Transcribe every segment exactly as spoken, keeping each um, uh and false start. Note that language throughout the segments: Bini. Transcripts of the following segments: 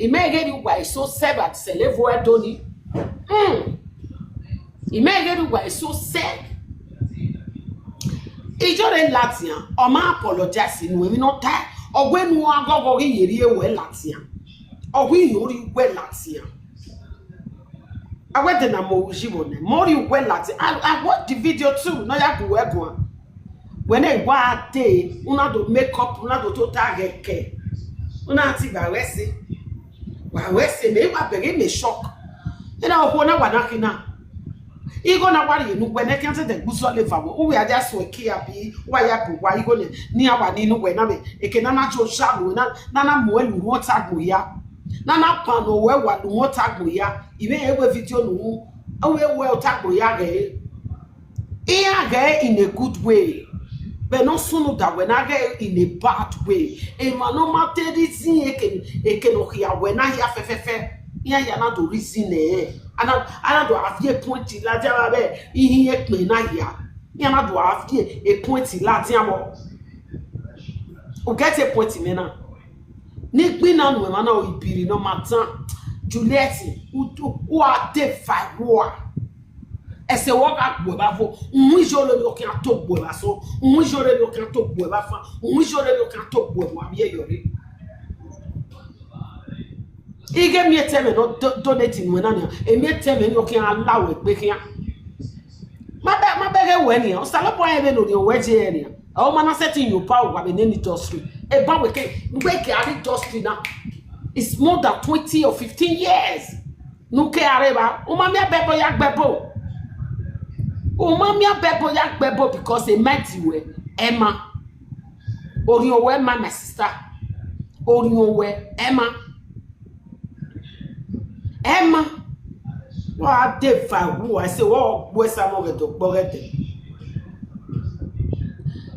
Imẹ ghe rhie uwa eso sẹ vbe sẹ levbo Ẹdo ni. Hmm. Imẹ ghe rhie uwa eso sẹ. Iyore ladian, ọ ma apologize nu emwi ne ọ ta, ọ wẹ ne uwa ghọghọ ghi ye rhie wẹ ladian. Ọ wẹ iyore wẹ ladian. A wẹ de na mo uyi vbo nẹ, mo rhie uwẹ ladian. I, I watch the video too, ne ọ ya gu wẹ guan. Wẹ ne wa dee, u na do make up, u na do tota ghẹ kẹ. U na ti gba wẹ ẹse. Wa wẹ ẹse, mẹ wa bẹghe mẹ shock. Ena okhuo na wa na khin na. Igho na wa rhie ne uwẹ ne khian zẹdẹ gbe uzọ leva wẹ. U wẹ a dia suẹn kie abi, u wa ya bu uwa igho nẹ, ne iran wa ni ne uwẹ na vbe. Eke na na jo zha nuẹ na, na na muẹ lu ota gbo ya. Na na pan ne uwẹ wa lu ota gbo ya. Ivbe ẹ wẹ video nu, u wẹ wẹ ota gbo ya ghẹ. Iran ghẹ in a good way. Vbe ne ọ sunu da wẹ na ghẹ in a bad way. Emwa ne ọ ma te reason eke, eke ne ọ khia wẹ na hia fẹfẹfẹ. Iran hia na do reason nẹ. A na, a na do a viọ point ladian vbe ihiẹn ekpẹn na hia. Iran na do a viọ point ladian vbọ. U get a point mẹ na. Ne I gbinna nu emwa na, ibiri ne ọ ma dan. Juliet, u, u, u a de fa ẹvbo ua. Ẹse wẹ ọ gha gbuẹ vbe avo, uhunmwu iyore ne ọ khian to gbuẹ vbe asọn, uhunmwu iyore ne ọ khian to gbuẹ vbe afa, uhunmwu iyore ne ọ khian to gbuẹ vbe avbiẹ yọrre. I ghe miẹn etẹn mwẹ ne ọ do-, donate nuẹn na nian, emiẹn etẹn mwẹ ni ọ khian la wẹ egbe khian. Ma bẹ, ma bẹghe wẹ nian, Osanobua rẹn vbene Orhiọn wẹ ye ẹre nian. Ọ ma na sẹtin ye opa owa vbe nene industry. Eban wẹ ke, wẹ ke a rre industry na. It's more than twenty or fifteen years. Ne u ke a rre evba, u ma miẹn abẹbọ ya gbe ẹbo. U ma miẹn abẹbọ ya gbe ẹbo because e ma di wẹ, ẹ ma. Orhiọn wẹ ma, my sister. Orhiọn wẹ, ẹ ma. Ẹ ma. Wa de va wu, ẹse wẹ ọ gbuẹ Samuel ghẹ do gbọ ghẹ dẹ.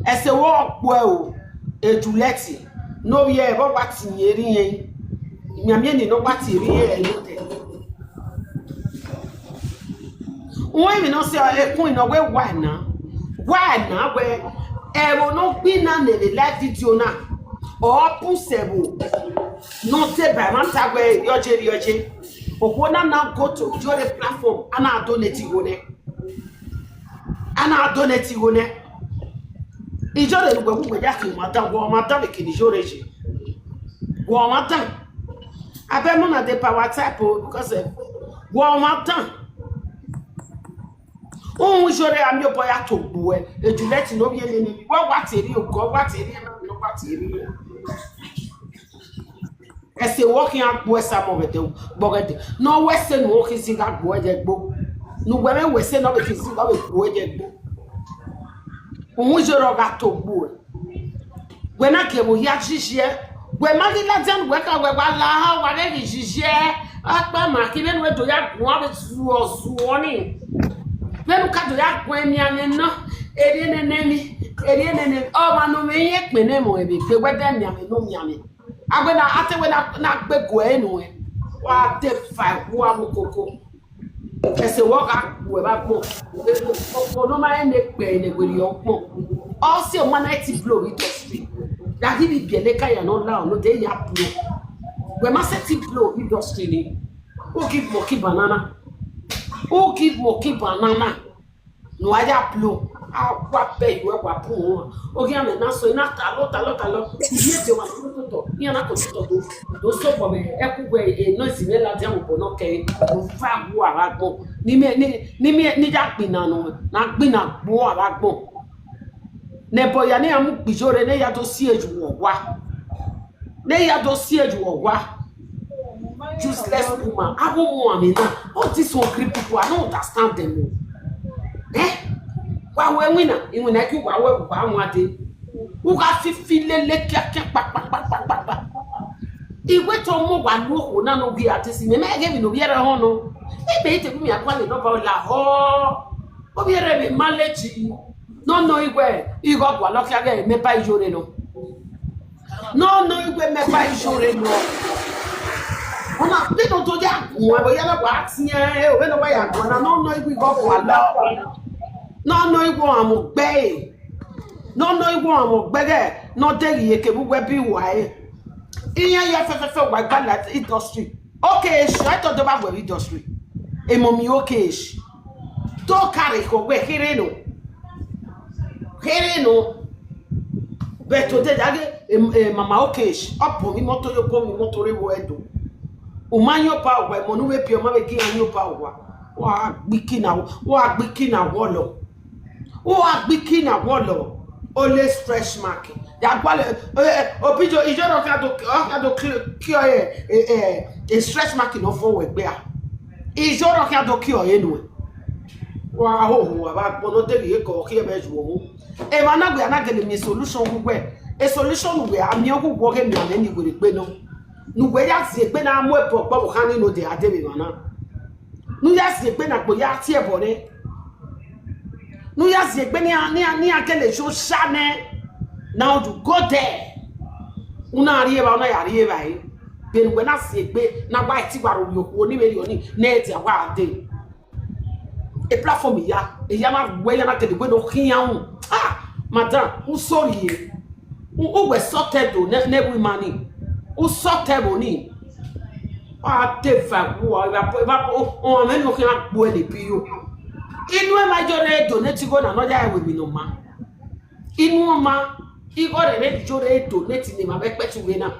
Ẹse wẹ ọ gbuẹ o, e Juliet, ne ovbi ẹre vbe ọ wa tie irẹn, imianmiẹn ni ne ọ wa tie irẹn ẹre nodẹ. Uwẹ emwi ne ọ sẹ ekun ne ọ wẹ wa na, wa na wẹ ẹvbo ne ọ gbinna ne vbe live video na, ọ bun sẹ ẹvbo ne ọ te ba ẹmwata wẹ rhiọye rhiọye. Okhuo na na go to Iyore platform, a na donate igho nẹ. A na donate igho nẹ. Iyore ne uwẹ wu wẹ ya ke ọmwa dan, wẹ ọmwa dan vbe kene Iyore ye. Wẹ ọmwa dan. Abẹ mọ na de power type o, because of wẹ ọmwa dan. Uhunmwu Iyore a miẹn obọ ya to gbuẹ, e Juliet ne ovbi ẹre nene, wẹ wa te rhie ogọ, wa te rhie emwa ne ọ wa te rhie. Ẹse wẹ ọ khian gbuẹ Samuel ghẹ dẹ, gbọ ghẹ dẹ. Ne ọ wẹ ẹse ne ọ khin zigha gbuẹ ye ẹgbo. Ne uwẹ mwẹ wẹ ẹse ne ọ vbe khin zigha, ọ vbe gbuẹ ye ẹgbo. Uhunmwu Iyore ọ gha to gbuẹ. Wẹ na gie vbe hia zizia. Wẹ ma ghi ladian wẹ ka wẹ wa la ha, wa ghẹ ghi zizia. Akpa ma khin vbene wẹ do ya guan vbe zuọ zuọ ni. Vbene u ka do ya guan emianmwẹ nọ, erriọ nene emwi, erriọ nene emwi. Ọmwa ne ọ mwẹ irẹn kpẹnnẹ emọ ẹvbe gbe wẹ dẹ mianmwẹ ne u mianmwẹ. A wẹ na, a te wẹ na, na gbe guẹ ẹre nuẹn. Wa de fa ẹwu amukoko. Ẹse wẹ ọ gha gbuẹ vbe agbọn. Okhuo ne ọ ma rẹn ne gbe ne werriẹ ọgbọn. Ọ si ọmwa na ti blow industry. Ya ghi vbe biẹ ne ka ya ne ọ la ọnọdẹ ya blow. Wẹ ma sẹtin blow industry ni. Who give monkey banana? Who give monkey banana? Ne uwa ya blow, a wa bẹ iruẹ wa bun wọn. Oghian mẹ na sẹ, na talọ, talọ, talọ. Iye de wa totọ, iran na ko totọ do, do so bọ mẹ, ẹkugbe, e noise mẹ ladian vbe obọ nọ kẹre, do fa gbuẹ vbe agbọn. Ne imẹ, ne, ne imẹ, ne I ya gbinna nọ, ne a gbinna gbuẹ vbe agbọn. Ne ẹbọ ya ne iran mu gbe Iyore, ne ya do si eju vbe owa. Ne ya do si eju vbe owa. Useless woman. Avbe omuamwẹ na. All these hungry people, I don't understand them o. Eh? Wa wẹ iwinna, iwinna ki wa wẹ wa wan dee. U gha fifi lele kiakia kpakpakpakpakpa. I wẹ te ọ mu wa lu okhuo na ne ovbi ẹre a te si mẹ, mẹ ghẹ emwi ne ovbi ẹre họn nọ. Ebe i te gu mẹ a gualọ ne ọ ba la họ. Ovbi ẹre vbe ma leti. Ne ọ nọ iwẹ, igho gualọ khian ghẹ mẹ ba Iyore nọ. Ne ọ nọ iwẹ mẹ ba Iyore nọ. Ọna, vbene ọ do ya guan, vbe ọ ya na wa tiẹn, vbene ọ wa ya guan na, ne ọ nọ iwẹ igho gualọ. Ne ọ nọ iwẹ ọmwa mu gbe ẹre. Ne ọ nọ iwẹ ọmwa mu gbe ẹghẹ, ne ọ deghẹ iyeke vbe uwẹ bi wa ẹre. Iran ya fẹfẹfẹ wa gba la industry. Okay, eshi, I thought they were industry. Emọ mi, okay, eshi. To kare kho wẹ khere nọ. Khere nọ. But today, daghe, em, em, mama, okay, eshi. Ọ bọ mi moto, yo bọ mi moto re wo ẹdo. U ma yan opa owa, emọ ne u vbe biẹ, ọ ma vbe gi iran yan opa owa. Wa gbe iki na, wa gbe iki na wọlọ. Wa gbe iki na wọlọ. Ole stretch mark. Ya gualọ, eh, Obijo, ijoro khian do, ọ khian do clear, clear, eh, eh, eh, stretch mark ne ọ fo wẹ gbe a. Ijoro khian do clear ẹre nuẹn. Wa hoho, a vbe agbọn ne ọ deghẹ iyeke ọ khian mwẹ ju ọmọ. Emwa na wẹ a na gele miẹn solution uwu wẹ. E solution ne uwẹ a miẹn uwu wẹ ọghe miẹn amẹ ni werriegbe nọ. Ne uwẹ ya zin egbe na mu ẹbọ gbe ọvbokhan ni ne ọ de a de vbe emwa na. Ne u ya zin egbe na gbe ya tie ẹbọ nẹ. Ne u ya zin egbe ne iran, ne iran, ne iran gele yo osa nẹ. Now you go there. U na rri evba, u na ya rri evba ẹre. Vbene uwẹ na zin egbe na wa ti wa ro vbe okhuo ni vberriọ ni, ne ẹ dia wa dee. E platform ya, e ya na wẹ ya na gele wẹ ne ọ khian ru. Ah, madam, u sorry e. U, u wẹ sọtẹ do ne, ne ẹvbo ima ni. U sọtẹ vbo ni. A te va wu a, eva, eva, o, o, amẹ ne ọ khian gbuẹ ne ebi yo. Inu ẹmwẹ yo re donate igho na, ne ọ ya ẹvbo emwi ne ọ ma. Inu ọma, igho rẹ ne yo re donate ne emwa vbe ẹkpẹti ughe na.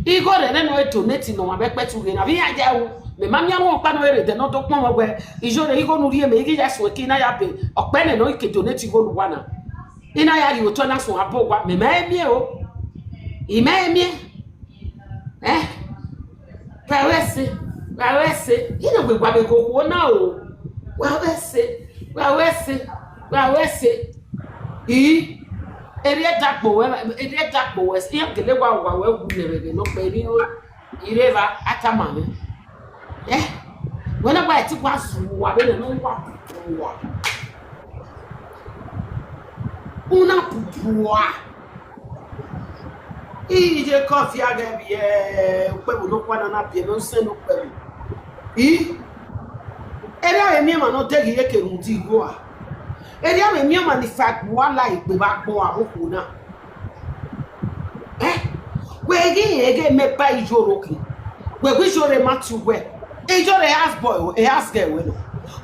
Igho rẹ nene ọre donate ne ọmwa vbe ẹkpẹti ughe na, vbe iran ya ru, mẹ ma miẹn ọmwa ọkpa ne ọ rre dẹ ne ọ do kpọnmwẹ wẹ, iyore igho ne u rhie mẹ, I ghi ya suẹn ke I na ya be, ọkpẹ nẹ ne ọ ke donate igho ne uwa na. I na ya rhie otọ na suẹn abọ owa, mẹ ma he miẹn o. I ma he miẹn. Eh? Wa ru ẹse, wa ru ẹse. I na wẹ wa vbe ghe okhuo na o. Wa ru ẹse, wa ru ẹse, wa ru ẹse. I, erriọ ẹdakpo wẹ, erriọ ẹdakpo wẹ, iran gele wa wa wẹ wu nẹ vbe ẹghẹ nọ kpẹ, erriọ iro, iro evba a tama mwẹ. Eh, wẹ na wa ẹtin wa zuru uwa vbene ne uwa bu uwa. Una bu uwa. I ye kọfia ghẹ vbiẹ ukpẹvbo nọkhua na na biẹ mwẹ usẹn ne ukpẹvbo. I, erriọ vbe miẹn emwa ne ọ deghe iyeke rhunmwuda igho a. Erriọ vbe miẹn ọmwa ni fa egbe uwa la egbe vbe agbọn avbe okhuo na. Eh, wẹ ghi rẹn ghe mẹ ba iyore okhin, wẹ ghi iyore ma tie uwẹ, iyore house boy, house girl wẹ nọ.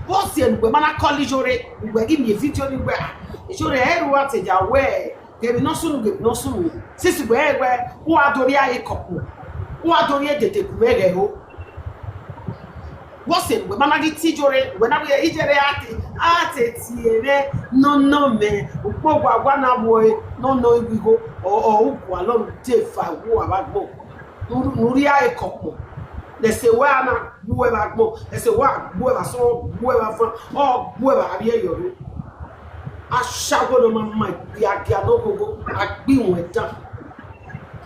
Vbọsiẹ ne uwẹ ma na call iyore, uwẹ ghi miẹn video ni wẹ, ah, iyore ẹ ru a te ya wẹ, ghe emwi ne ọ sunu, ghe emwi ne ọ sunu. Since wẹ wẹ, u wa do rhie ẹre kọkpo, u wa do rhie dede gu mwẹ ghẹ ho. Vbọsiẹ ne uwẹ ma na ghi tie iyore, uwẹ na wẹ iyore a te, a te tie mwẹ, nọ nọ mẹ, ukpo wa wa na vbe nọ nọ igho, ọ, ọ, u gualọ ne u te fa ẹwu avbe agbọn. Ne u, ne u rhie ẹre kọkpo. Ẹse wẹ a na gbuẹ vbe agbọn, ẹse wẹ a gbuẹ vbe asọn, ọ gbuẹ vbe avan, ọ gbuẹ vbe avbiẹ yọ rre. Ashawo ne ọ ma ma giagia ne oghogho, a gbe iwẹn dan.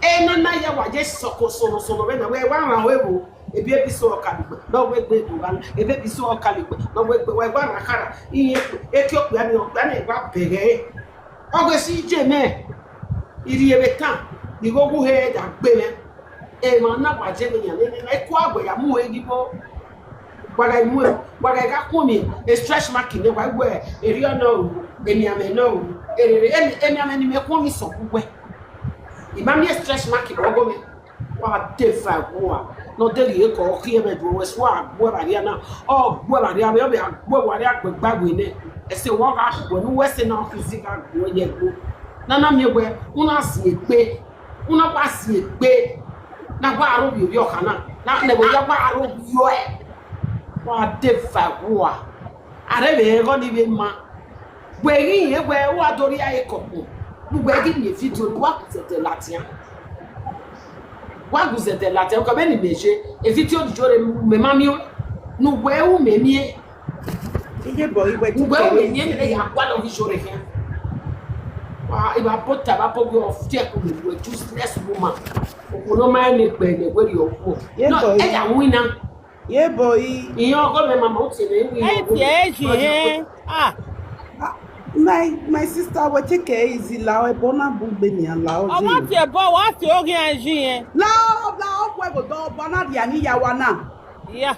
Ena na ya wa ye sọkọ sọnọ sọnọ vbe na, wẹ wa rhan ẹvbo, ebi ebi so ọkaligbe, ne ọ wẹ egbe do gha na, ebi ebi so ọkaligbe, ne ọ wẹ egbe, wẹ wa rhan khara, iye eke okpia ni, okpia ni wa bẹghe. Ọ wẹ si je mẹ, I rhie vbe tan, igho wu he ya gbe mwẹ. Emwa na wa je vbe yan nene na, eku a wẹ ya mu he ghi vbo. Wa gha mu, wa gha gha khuọnmwi, e stretch mark nẹ, wa wẹ erriọ nọ ru, emianmwẹ nọ ru, erere, emi-, emianmwẹ ni mẹ khuọnmwi sẹ uwẹ. I ma miẹn stretch mark vbe ọghe mwẹ. Wa de fa ẹguan, ne ọ deghẹ iyeke ọ khiẹ mwẹ do, wẹ sua gbuẹ vbe arria na, ọ gbuẹ vbe arria mwẹ, ọ vbe a gbuẹ vbe arria gbe gba wẹ nẹ, ẹse wẹ ọ gha khuẹ ne uwẹ ẹse na ọ khian zigha gbuẹ ye ẹgbo. Ne a na miẹn wẹ, u na zin egbe, u na wa zin egbe, ne a wa aro vbiẹ ovbi ọkhan na, ne a nẹ vbe ọ ya wa aro vbiẹ ọe. Wa de fa ẹguan. A rre vbe ẹghọ ni vbe ma. Wẹ ghi rẹn wẹ u wa do rhie ẹre kọkpo, ne uwẹ ghi miẹn video ne uwa gu zẹdẹ ladian. Wa gu zẹdẹ ladian, kọ vbene imẹ ye, e video ni yo re mẹ ma miẹn, ne uwẹ u mẹ miẹn. Iye bọ iwẹ ne uwẹ u mẹ miẹn, ne ya gualọ ghi yo re khian. Wa, I wa bota, wa bọ wẹ ọ fiẹ ku ne uwẹ useless woman. Okhuo ne ọ ma rẹn ne egbe ne wẹ rhie ọkhuọ. Ye bọ, ẹ ya winna. Ye boy. Iyan ọgọ mẹ mama, u tie mwẹ iwi. Ẹ tie ẹ yi hẹn. Ah. Ah, my, my sister, we take it easy, la ẹbọ na bu gbe ni, la ọ. Ọmọ tie ẹbọ, wa tie oghian yi hẹn. La ọ, la ọ, we go do ọbọ na dia ni ya wa na. Ya.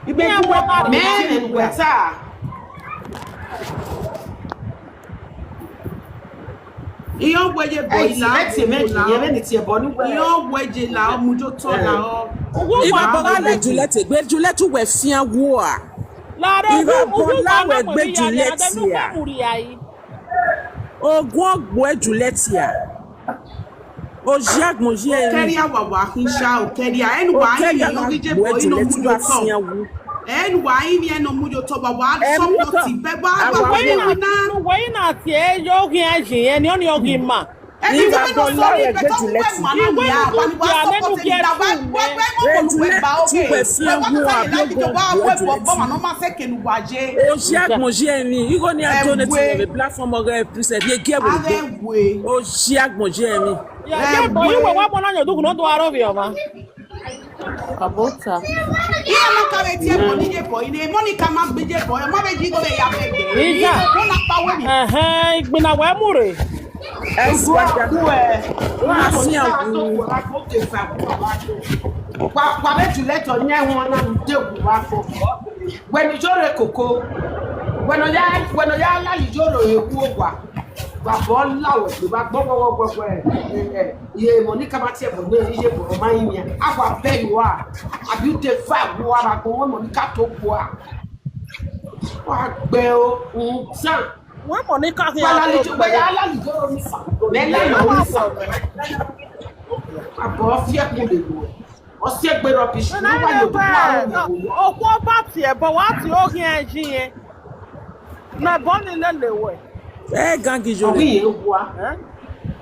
Ibe ku wa mẹ, mẹ, we ta. Iran wẹ ye bọ Ẹ, ila Juliet, ẹmẹ ọmọ kì í yẹ vbene itiẹbọ ne uwẹ. Iran wẹ ye la ọmọ ujotọ la ọ. Ivẹ bọ gha lẹ Juliet egbe, Juliet uwẹ fian wu a. Lare Ivẹ bọ la wẹ gbe Juliet ya. Ogun ọgbuẹ Juliet ya. Oji agbọn yi ẹre. Okẹria wa wa khin sha, Okẹria. Ẹnu wa Okẹria yin wa ọgije gbuẹ bọ inu Juliet mu wa yo tọ. Fian wu. Ẹnu wa yin ẹnu mu yo tọ, wa wa Ẹ mu support tọ. Bẹ wa Awa wa wo. Wẹ yin na tie yo ghian yi ẹn ni, ọ ni ọ ghi ma. Ivẹ bọ la wẹ gbe Juliet. Iwe ni du dia nenu gie fu mẹ. Juliet uwẹ fian wu a, bọ gọ gbuẹ Juliet. Oji agbọn yi ẹre ni, igho ni a donate vbe platform ọghe princess ye gie wẹ egbe. Oji agbọn yi ẹre ni. Ya ye bọ iwe wa mọ na yan odughu ne ọ do aro vbe ọmwa. Abota. Iran ma ka vbe tie Monica ye bọ, ine Monica ma gbe ye bọ, ọ ma vbe yi igho vbe ya bẹghe. Ija. Ọ na kpa wẹ ni. Ẹhẹn, igbinna wẹ mu rre. Ẹsẹ wa da. Wa si a wu. Wa, wa vbe Juliet ọ yan ẹhun na mu de wu wa fo. Wẹ ne Ijoro koko. Wẹ ne ọ ya, wẹ ne ọ ya lali Ijoro ewu owa. Wa bọ la wẹ, wa gbọ gbọ gbọ gbọ, ẹ, ẹ, ẹ, iye Monica ma tie ẹbọ ne iye bọ ma yin yan. A wa bẹ yi wa. Abi u de fa wu wa, wa gbọ wẹ Monica to gu a. Wa gbe o, un tan. Wẹ Monica khian Wa lali to Ijoro, wẹ ya lali Ijoro ni fa. Mẹ la yo ni fa. Abọ fi ẹkun le wo. Ọ si egbe rubbish, ne wa yo bu aro mi wo. Okhuo ba tie ẹbọ, wa tie oghian ẹnjẹ irẹn. Ne ẹbọ ni lele wẹ. Ẹ gangi Ọ Ijoro. Ghi ye wa. Ẹ?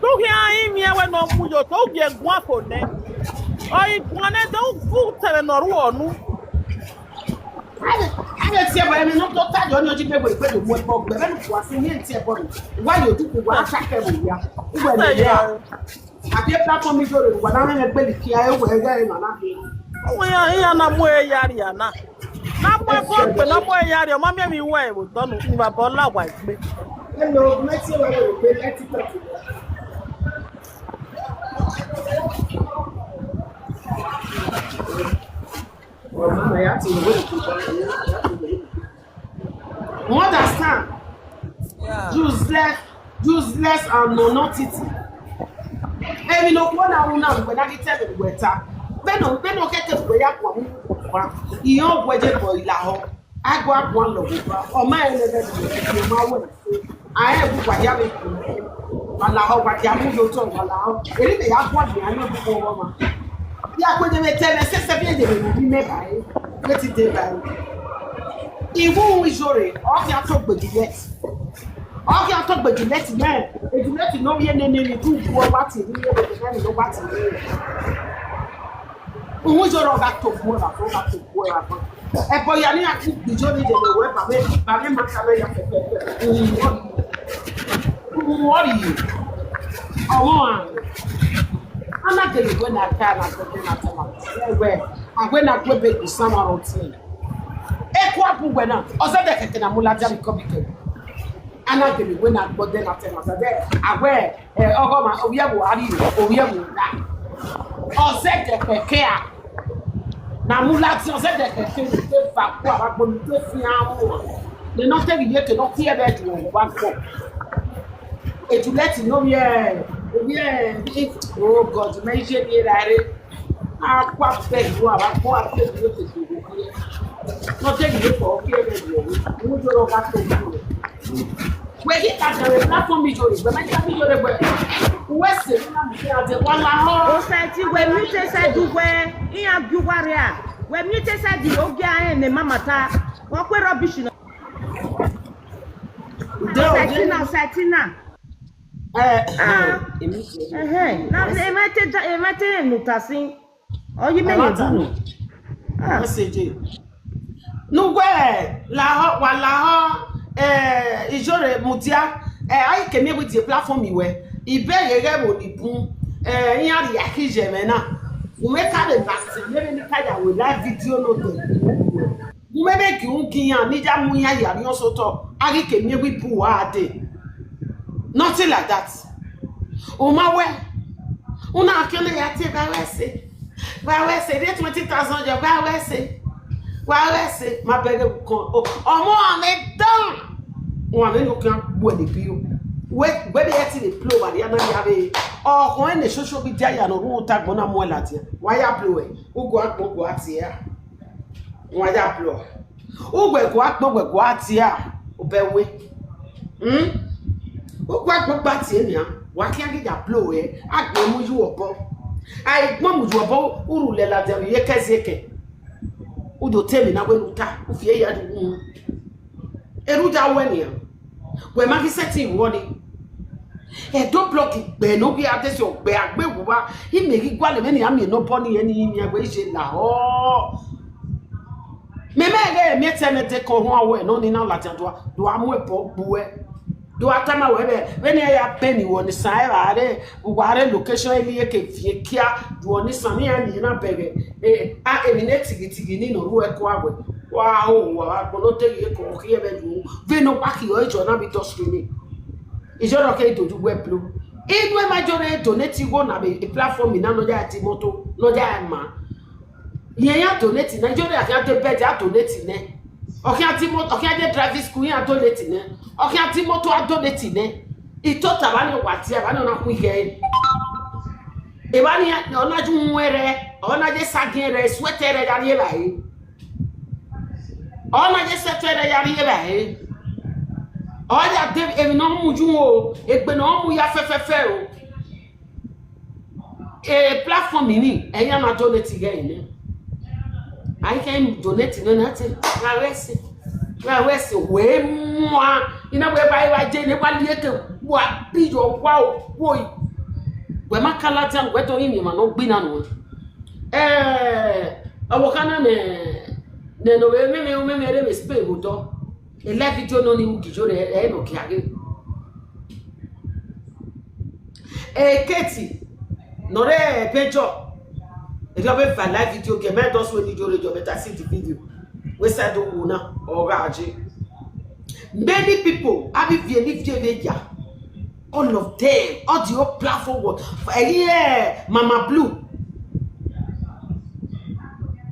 Te u khian rinmwian wẹ ne ọ mu yo, te u gie guan fo nẹ. Ọ i guan nẹ, de u gu tẹmwẹ ne ọ ru ọnu. Avbe tie ẹbọ, emwi ne ọ tota yọ ni ọ ji gbe wẹ ikpe do mu ẹbọ gbe, vbene u kua fi miẹn tie ẹbọ ni, wa ye oduku wa sa kẹ vbe ya. Uwẹ ne ya. Abi platform Ijoro, wa na mwẹ gbe likia, e wẹ gẹ na na. Uwẹ ya, iran na mu ẹre ya rria na. Na mu ẹbọ gbe, na mu ẹre ya rria, ọ ma miẹn emwi wẹ vbe odọ nu, ni baba ọ la wa egbe. Hello, mẹ tie wẹ vbe egbe, let it talk. You understand? Yeah. Useless, useless and no nonsense. Emwi ne okhuo na ru na, wẹ na ghi te vbe wẹ ta. Vbene, vbene ọ khẹke wẹ ya kua mu, iran wẹ ye bọ ila họ. A gua guan lọ vbe oba, ọ ma rẹn nẹ vbe ẹvbo, ọ ma wẹ. A rẹn vbe uwa ya vbe ku. Wa lahọ, wa dia mu ye otọ, wa lahọ. Eri mẹ ya guan dia ne ọ bu ọmwa. Ya kue ne mẹ te mwẹ sẹsẹ vbe ye vbe ne mẹ ba re. Wẹ ti de ba re. Iwu Ijore, ọ khian to gbe Juliet. Ọ khian to gbe Juliet nẹ. Juliet ne ovbi nene ni du guọ wa tie ni ye vbe ne ọ wa tie ni. Uwu Ijoro gha to guẹ vbe afo, gha to guẹ vbe afo. Ẹbọ ya ni a ti gbe Ijoro ni dede wẹ ba vbe, ba vbe ma ka vbe ya pẹpẹpẹ. Uwu ọrọre. Uwu ọrọre. Ọmọ a. A na gele wẹ na ka na gele na ta na. Ẹwẹ, a wẹ na gu ebe gu sama rọ tie. Eku abu wẹ na. Ọ zẹdẹ kẹkẹ na mu ladian ikọbikẹ. A na gele wẹ na gbọdẹ na te na zẹdẹ. A wẹ Ẹ, ọghọmwa, ovbi ẹvbo a rri, ovbi ẹvbo ra. Ọ zẹdẹ kẹkẹ a. Na mu ladian, ọ zẹdẹ kẹkẹ ne te va ku avbe agbọn ne te fian mu. Ne nọ te vbe iyeke ne ọ tie ẹvbo ẹdẹ wa kọ. Juliet ne ovbi ẹ, ovbi ẹ, oh God, mẹ i je rhie ra re. A kua bẹghe ua, a kua bẹghe ua, ne ọ te vbe iyeke ọ tie ẹvbo ẹdẹ wa. Mu do rọ gha to. Wẹ ghi ka dẹrẹ platform Ijore, wẹ ma ta Ijore wẹ. Wẹ se na mu ke ade wa la ho. Osẹti, wẹ mute side wẹ, iran gie uwa rria. Wẹ mute side, ogia rẹn ne ma mata. Wẹ kue rubbish nọ. Osẹti na, Osẹti na. Eh, Ah. Emi se. Ẹhẹn, na, emwa te da, emwa te rẹn ne u ta sin. Ọ yi mẹ Ẹ ma ye ta dunu. Ah. Message. Ne uwẹ lahọ, wa lahọ, eh, Ijore mudia, eh, a i ke miẹn wẹ die platform wẹ, ibẹghe ghẹ vbe ni bun, eh, iran rhia kije mwẹ na. U mwẹ ka vbe na sẹ, mẹ vbe ni ka ya wẹ live video no dẹ. U mwẹ vbe gie ugie iran, ne I ya mu iran ya rhiọn sotọ, a ghi ke miẹn wẹ ibu uwa dee. Nothing like that. U ma wẹ, u na khian ne ya tie ba wẹ ẹse. Ba wẹ ẹse, de twenty thousand yọ, ba wẹ ẹse. Wa wẹ ẹse, ma bẹghe vbe ukọn. O, ọmọ amẹ dan. Wa ne no kan gbe ne bi o. Wẹ, wẹ vbe ẹ ti vbe blow vbe arria na ya vbe, ọkhọn ne social media ya ne ọ rhunmwuda agbọn na muẹn ladian, wa ya blow ẹre, ugu agbọn ugu a tie ra, wa ya blow. Uwẹ gu agbọn wẹ gu a tie ra, obẹ we. Hmm? Ugu agbọn gba tie nian, wa khian ghi ya blow ẹre, agbọn mu yu obọ. A i gbọn mu yu obọ, u rhulẹ ladian vbe iyeke zieke. U do te emwi na wẹ ne u ta, u fi eya do wu. Erha uya ruẹ nian, wẹ ma ghi sẹtin ru ọnii. Ẹdẹ block gbe ne ọ ghi a desi ọgbe a gbe wu vba, imẹ ghi gualọ vbene a miẹn ne obọ ni rẹn ne I miẹn wẹ I ye lahọ. Mẹmẹ ẹghẹ miẹn ẹtẹ mwẹ dekọ orhuan ruẹ ne ọnii na ladian do a, do a mu ẹbọ gbe uwẹ. Do a tama wẹ vbe, vbene iran ya bẹn ne wẹ ne isan ẹre vbe a rre, wa rre location, Eliyeke viẹ kia, do ọ ne isan ne iran miẹn na bẹghe, eh, a, emwi ne tighitighi ni ne ọ ru ẹko a wẹ, wa ho, wa vbe agbọn ne ọ deghẹ eko ọ khiẹ vbe ru, vbene ọ wa khiẹ ọre John na vbe industry ni. Iyore ọ keghi do yu wẹ blow. Inu ẹmwẹ Iyore donate igho na vbe platform na ne ọ ya tie imoto, ne ọ ya ma. Rẹn ya donate nẹ, Iyore a khian de bed, a donate nẹ. Ọ khian tie imoto, ọ khian de driving school, iran donate nẹ. Ọ khian tie imoto, a donate nẹ. I tota evba ni wa tie, evba ni ọ na khuighẹ ẹre. Evba ni ọ na ye uhunmwu ẹre, ọ na ye esagiẹn ẹre, sweat ẹre ya rri evbare. Ọ na ye sweat ẹre ya rri evbare. Ọ ya de emwi ne ọ mu yu o, egbe ne ọ mu ya fẹfẹfẹ o. E platform ni, ẹyan na donate ghe nẹ. A i kẹ donate nẹ na te, ra wẹ ẹse, ra wẹ ẹse, wẹ mua, I na wẹ ba I wa je ne wa lieke, wa bi yọ wa o, wo. Wẹ ma ka ladian, wẹ do yin emwa ne ọ gbe na nuẹn. Eh, ọvbokhan na nẹ, nẹ ne ovbi mwẹ, mwẹ, mwẹ rre vbe Spain vbe odọ. E live video nọ ni mu gi Iyore, ẹ, ẹ nọ kia ghe. Eh, Katie, ne ọ rre Belgium, erriọ vbe va live video, gie mẹ dọ suẹn ne Iyore, erriọ vbe ta see the video. Wẹ sẹ do wo na, ọ gha je. Many people, a vbe viẹ ne ivie vbe ya. All of them, all the whole platform was, eh, yeah, Mama Blue.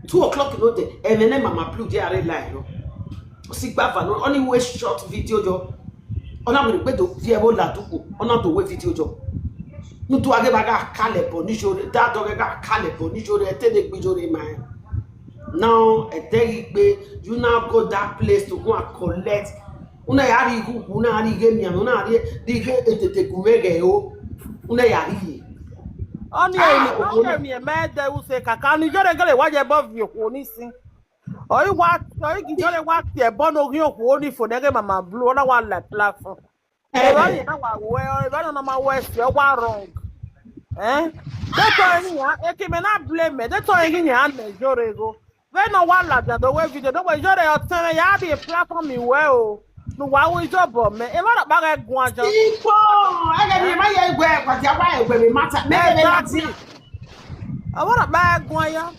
Two o'clock in the day, ẹmwẹ ne Mama Blue je a rre live nọ. Ọ si gba va nọ, ọ ni mu short video yọ. Ọ na wẹ ne egbe do viẹ vbe ola dugbo, ọ na do wẹ video yọ. Ne u do gha ghe vbe a gha kalẹ ẹbọ ne Iyore, da dọghẹ gha kalẹ ẹbọ ne Iyore, ẹte ne egbe Iyore ma rẹn. Now, ẹdẹ ghi gbe, you now go that place to go and collect. Una ya rhie igho, una rhie ighe mianmian, una rhie, rhie ighe edede gu mwẹ ghẹ o. Una ya rhie. Ọni Ah, ẹre okhuo ọni na. Ẹmwẹ mẹ dẹ use kaka ni Iyore gele wa ye ẹbọ viọ okhuo ni sin. Ọ i wa, ọ i ghi Iyore wa tie ẹbọ ne oghian okhuo ni fo nẹghe Mama Blue, ọ na wa la platform. Evba Ẹhẹn. Ni na wa wẹ, evba ni na ma wẹ si, ọ wa wrong. Eh? De tọ eghi yan, eke mẹ na blame mẹ, de tọ eghi yan nẹ Iyore gho. Vbene ọ wa ladian do wẹ video, do wẹ Iyore ọtẹn mwẹ ya rhie platform wẹ o. Ne uwa ru iyobọ mẹ, evba rhọkpa ghẹ guan yan. Ikpo, ẹghẹ ni Eh? ma ye wẹ, wa dia wa ẹgbẹ vbe matter, mẹ vbe ladian. Exactly. Ọvbọrhọkpa ghẹ guan yan.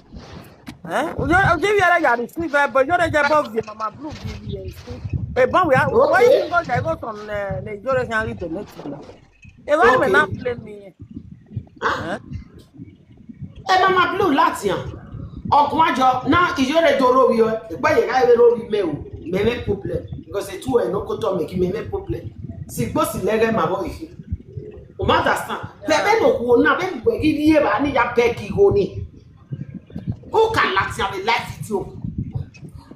Eh? Uyo, uyo ivbi ẹre ya receive ẹbọ, Iyore ye ẹbọ viẹ Mama Blue viẹ viẹ ẹse. Ebọ wẹ, wẹ Okay. Igho ya igho sọn ne, ne Iyore khian ghi donate na. Evba mẹ na Okay. blame me. Ah. Eh? E Mama Blue ladian. Ọguan yọ, na Iyore do rhovbiẹ, egbe ye gha vbe rhovbiẹ mẹ o, mẹ mwẹ problem. Because etu ẹre ne ọ kotọ mẹ ghi mẹ mwẹ problem. Sigbo si lẹghẹ ma vbọ ikhi. U ma understand? Vbe ẹmwẹ ne okhuo na, vbene uwẹ ghi rhie evba ni ya beg igho ni. U ka ladian vbe live video.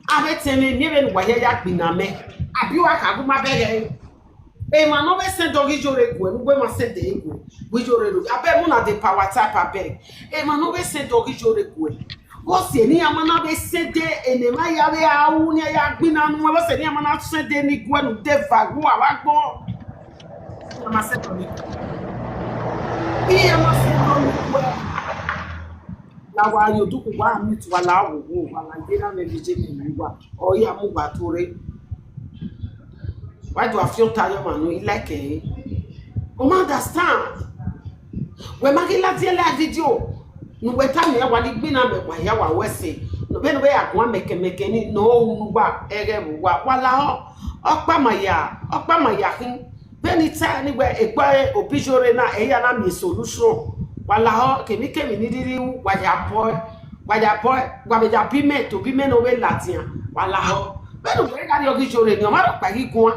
Avbe etẹn mwẹ, miẹn vbene uwa hia ya gbinna mẹ. Abi uwa ka gu ma bẹghe ẹre. Emwa ne ọ vbe send ọghe Iyore guẹ, ne uwẹ ma send ẹre guẹ, wẹ Iyore ro. Abeg, una dey power tap, abeg. Emwa ne ọ vbe send ọghe Iyore guẹ. Vbọsi ne iran ma na vbe send ene ma ya vbe a ru ne iran ya gbinna nuẹn, vbọsi ne iran ma na send eni guẹ ne u de va gu avbe agbọn. Iran ma send ọni. Iran ma send ọni guẹ. La wa ye odukhunmwu, wa meet, wa la wo wo, wa la ye na mẹ vbe je mẹ ye uwa, ọ ya mu uwa to rre. Wa do a fian ota ye ọmwa ne I like ẹre. U ma understand? Wẹ ma ghi ladian live video, ne uwẹ tama iran wa ni gbinna mẹ, wa hia wa ru ẹse. Vbene uwẹ ya guan mẹkẹmẹkẹ ni, ne ọ ru ne uwa, ẹghẹ vbe uwa, wa lahọ, ọkpa ma ya, ọkpa ma ya khin. Vbene I ta ni wẹ egbe Obi Iyore na, ẹ ya na miẹn solution. Wa lahọ, kemwikemwi ni rhirhi ru, wa ya bọe, wa ya bọe, wa vbe ya bi mẹ, to bi mẹ ne ọ vbe ladian, wa lahọ. Vbene uwẹ gha rrie ọghe Iyore ni, ọ ma rhọkpa ghi guan.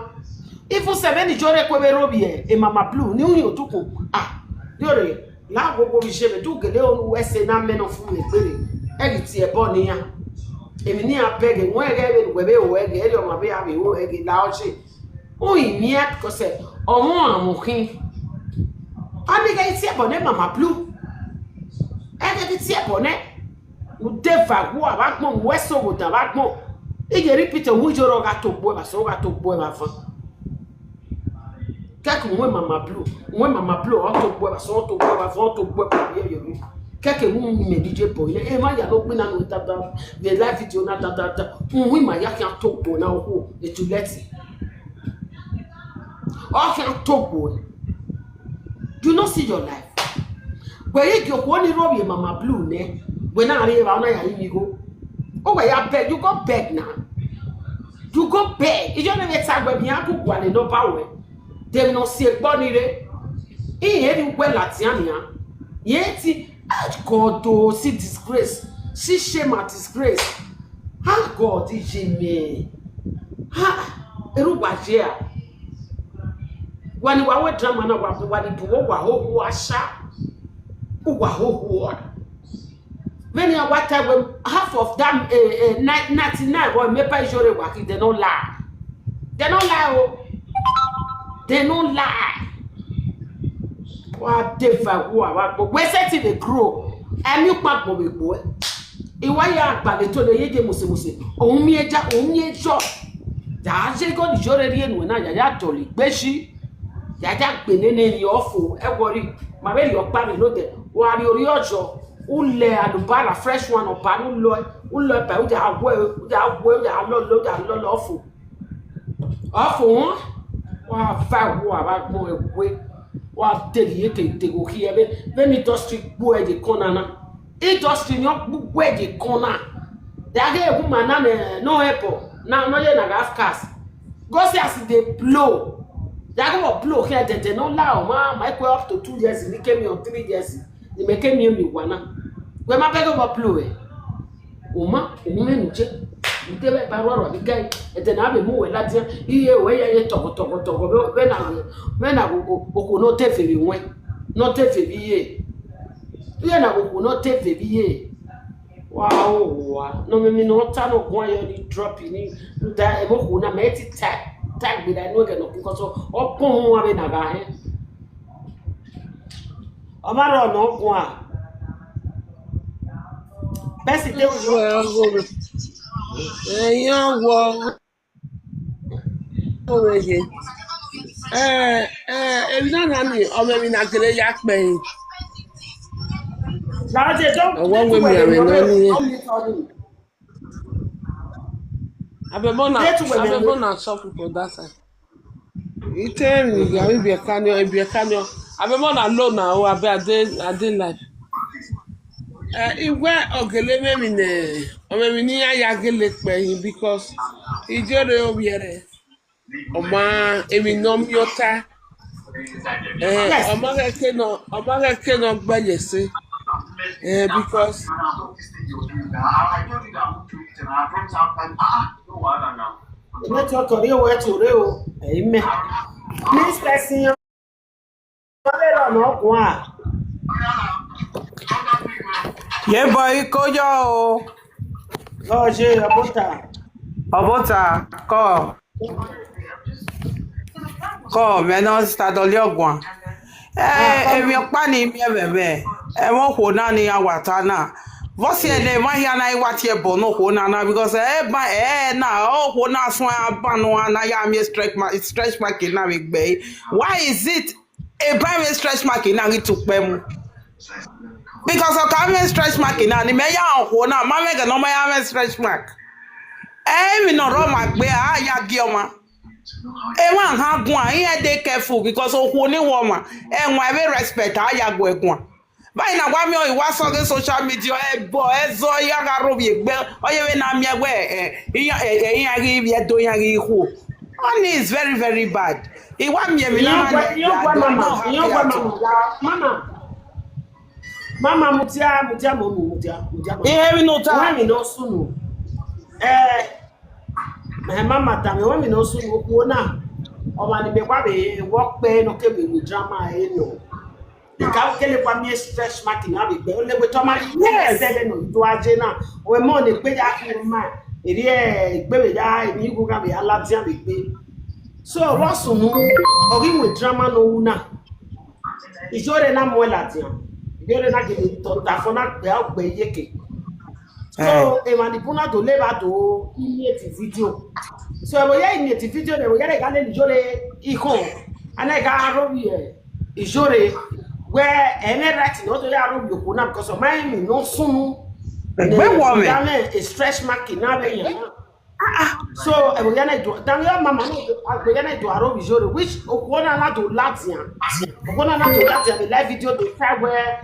Even sẹ vbene Ijore kue vbe rhovbiẹ Mama Blue ne uhin otukun. Ah, Ijore, la wo wo vbe iye mwẹ, du gele unu wẹ ẹse na mẹ ne ọ fu mwẹ egbere. Ẹ ghi tie ẹbọ ne iran. Emwi ne iran bẹghe, wẹ ẹghẹ vbene uwẹ vbe ho ẹghẹ, ẹrriọ ọmwa vbe a vbe ho ẹghẹ la ọse. Uhin miẹn because ọmọ ọmwa mu khin. A ni ghẹ tie ẹbọ nẹ Mama Blue. Ẹ ghẹ ghi tie ẹbọ nẹ. Ude va wu avbe agbọn, mu ẹse oghodan avbe agbọn. I ye repeat, uhunmwu Ijore ọ gha to gbe uẹ vbe asọn, ọ gha to gbe uẹ vbe avan. Kẹke uhunmwu Mama Blue, uhunmwu Mama Blue, ọ to gbe uẹ vbe asọn, ọ to gbe uẹ vbe avan, ọ to gbe uẹ vbe ovbi ẹvbo. Kẹke uhunmwu mẹ ne I ye bọ nẹ, emwa ya ne ọ gbinna nuẹn tata, vbe live video na tata, uhunmwu ima ya khian to gbe uẹ na okhuo, etu lẹti. Ọ khian to gbe uẹ. You no see your life. Wẹ ghi gie okhuo ni rhovbiẹ Mama Blue nẹ, wẹ na rrie evba, ọ na ya rinmwian igho. Uwẹ ya beg, you go beg now. You go beg. Iyọ ne vbe ta wẹ vbe iran gu gualọ ne ọ ba wẹ. De emwi ne ọ si egbe ọnii rre. Irẹn rhie uwẹ ladian nian. Yẹn ti, ah, God o, see disgrace. See shame and disgrace. Ah, God, iye mwẹ. Ah, erha uwa ye a. Wa ni wa wẹ drama na, wa bu, wa ni bu, wa hoho asha. Uwa hoho a. Vbene iran wa ta wẹ half of that, eh, eh, ni-, ninety-nine vbe mẹ ba Ijore wa khin, they no lie. They no lie o. They no lie. Wa de va wu avbe agbọn. Wẹ sẹtin vbe grow. Ẹ miẹn ukpọn agbọn vbe gbe uẹ. I wa ya gba vbe to ne ye ye mose mose. Ohun miẹn ja, ohun miẹn jọ. Da ye igho ne Ijore rhie nuẹn na, ya ya dọlegbe shi. Ya ya gbe nene rhie ọfo, ẹ worry. Ma vbe rhie ọkpa vbe nodẹ. Wa rhie orhiọjọ. U lẹ alubara fresh one ọba ne u lọe. U lọe ba, u ya wẹ, u ya wẹ, u ya lọlọ, u ya lọlọ ọfo. Ọfo wọn, wa va ẹwu avbe agbọn ẹwe, wa deghi ye ke degho khiẹ vbe, vbene industry gbuẹ ye kọn na na. Industry ni ọ gbuẹ ye kọn na. Da ghe woman na nẹ, ne ọ hẹn bọ, na, ne ọ ye na gha cast. Go see as e dey blow. Da ghe ọ blow khian dẹdẹ, ne ọ la ọmwa, ma kue up to two years, ne I kemi on three years. Ne imẹ ke miẹn miẹn owa na. Wẹ ma bẹghe vbe ọ blow ẹ. Oma, ohun mwẹ nu je. Ude vbe ba rhuarhua vbe ga ẹdẹ ne a vbe mu wẹ ladian, iye ruẹ ya ye tọghọ tọghọ tọghọ vbe, vbe na, vbe na okhuo ne ọ te vbe vbe wẹn, ne ọ te vbe vbe iye. Iye na okhuo ne ọ te vbe vbe iye. Wa ho owa, ne ọ mwẹ emwi ne ọ ta ne ọ guan yọ ni drop ni, rhunmwuda ẹmwẹ okhuo na, mẹ i ti ta, ta gberra enu ẹghẹ nọ, because ọ kpọn uhunmwu vbe na gha hẹn. Ọ ma rrọọ ne ọ guan. Bẹsi te Well, go. Ẹyan wọ owehe. Eh, eh, emwi na na ni, ọ mwẹ emwi na gele ya kpẹre. Lade, don't, Ọwọ don't wẹ worry, mi ẹmwẹ nọ ni. Abemona, Abemona, some people that side. Itẹn, ya bi biẹ kaniọ, ibiẹ kaniọ. Abemona lo na o, abe ade, ade life. Eh, iwẹ ọ gele mwẹ emwi nẹ, ọ mwẹ emwi ne iran ya gele kpẹre, because Ijore ovbi ẹre, ọ ma emwi ne ọ miẹn ọta. Eh, Yes. Ọ ma ghẹ ke nọ, ọ ma ghẹ ke nọ gbe ye ẹse. Eh, because Network ọrre wẹ to rre o. Amen. This person, ọ vbe rọ nọ guan. Ye bọ iko yọ o. Ọ ye, Ọbota. Ọbota, kọ. Kọ, mẹ nọ, Sister Dolly Ọguan. Eh, emwi ọkpa ni miẹn vbe ẹmwẹ, ẹmwẹ okhuo na ne iran wa ta na. Vbọsiẹ ne emwa hia na i wa tie ẹbọ ne okhuo na na, because ẹ ba, ẹ na, okhuo na suẹn aban ne uwa na ya miẹn stretch ma-, stretch mark na vbe gbe ẹre. Why is it eba vbe stretch mark na ghi tu kpẹ mu? Because ọ ka mwẹ stretch mark na, ne imẹ ya rẹn okhuo na, ma mwẹ ẹghẹ ne ọ ma ya mwẹ stretch mark. Ẹ emwi ne ọ rre ọmwa gbe, a ya gie ọmwa. Emwa han guan, iran dey careful, because okhuo ni wọ ọmwa, ẹwaẹn vbe respect, a ya guẹ guan. Vbe na wa miẹn ọre wa sọghe social media, ẹbọ, ẹzọ, ya gha rhovbiẹ egbe, ọ ye vbe na miẹn wẹ, eh, iran, eh, eh, iran ghi vbiẹ do, iran ghi khuo. Honey is very, very bad. I wa miẹn emwi na Iyan na gua, ni iyan gua mama, iyan gua mama, la, mama. Mama, mudia, mudia, mama, mudia, mudia, mama. Ihe emwi ne u ta. Wẹ emwi ne ọ sunu. Eh, eh, mama, tama, wẹ emwi ne ọ sunu, okhuo na. Ọmwa ni mẹ wa vbe wọ kpẹ nọ kevbe ru drama ẹre nọ. Ika kele wa miẹn stretch mark na vbe gbe. Ole we tọ ma yi Yes. Ẹsẹ vbe nọ do aje na. Wẹ mọ ne gbe ya ki ma. Eri egbe vbe ya eni gu ga vbe ya ladian vbe gbe. So, vbọ sunu, ọ ghi wẹ drama ne u ru na. Ijore na muẹn ladian. Ijore na gele tọ ta fo na gbe a gbe iyeke. So, Eh. emwa ni bun na do le vba do imieti video. So, ẹvbo ya imieti video ne ẹvbo ya ne gha lele Ijore ikhọn. A na gha ro vbiẹ Ijore. Wẹ ẹmwẹ right ne ọ do ya ro vbiẹ okhuo na because of my me no sunu. Egbe wọ mwẹ. Ya mwẹ a stretch mark na vbe yan na. So, ẹvbo ya na do, dan yo mama no, ẹvbo ya na do aro vbiẹ Ijore, which okhuo na na do ladian. Okhuo na na do ladian, the live video dey try where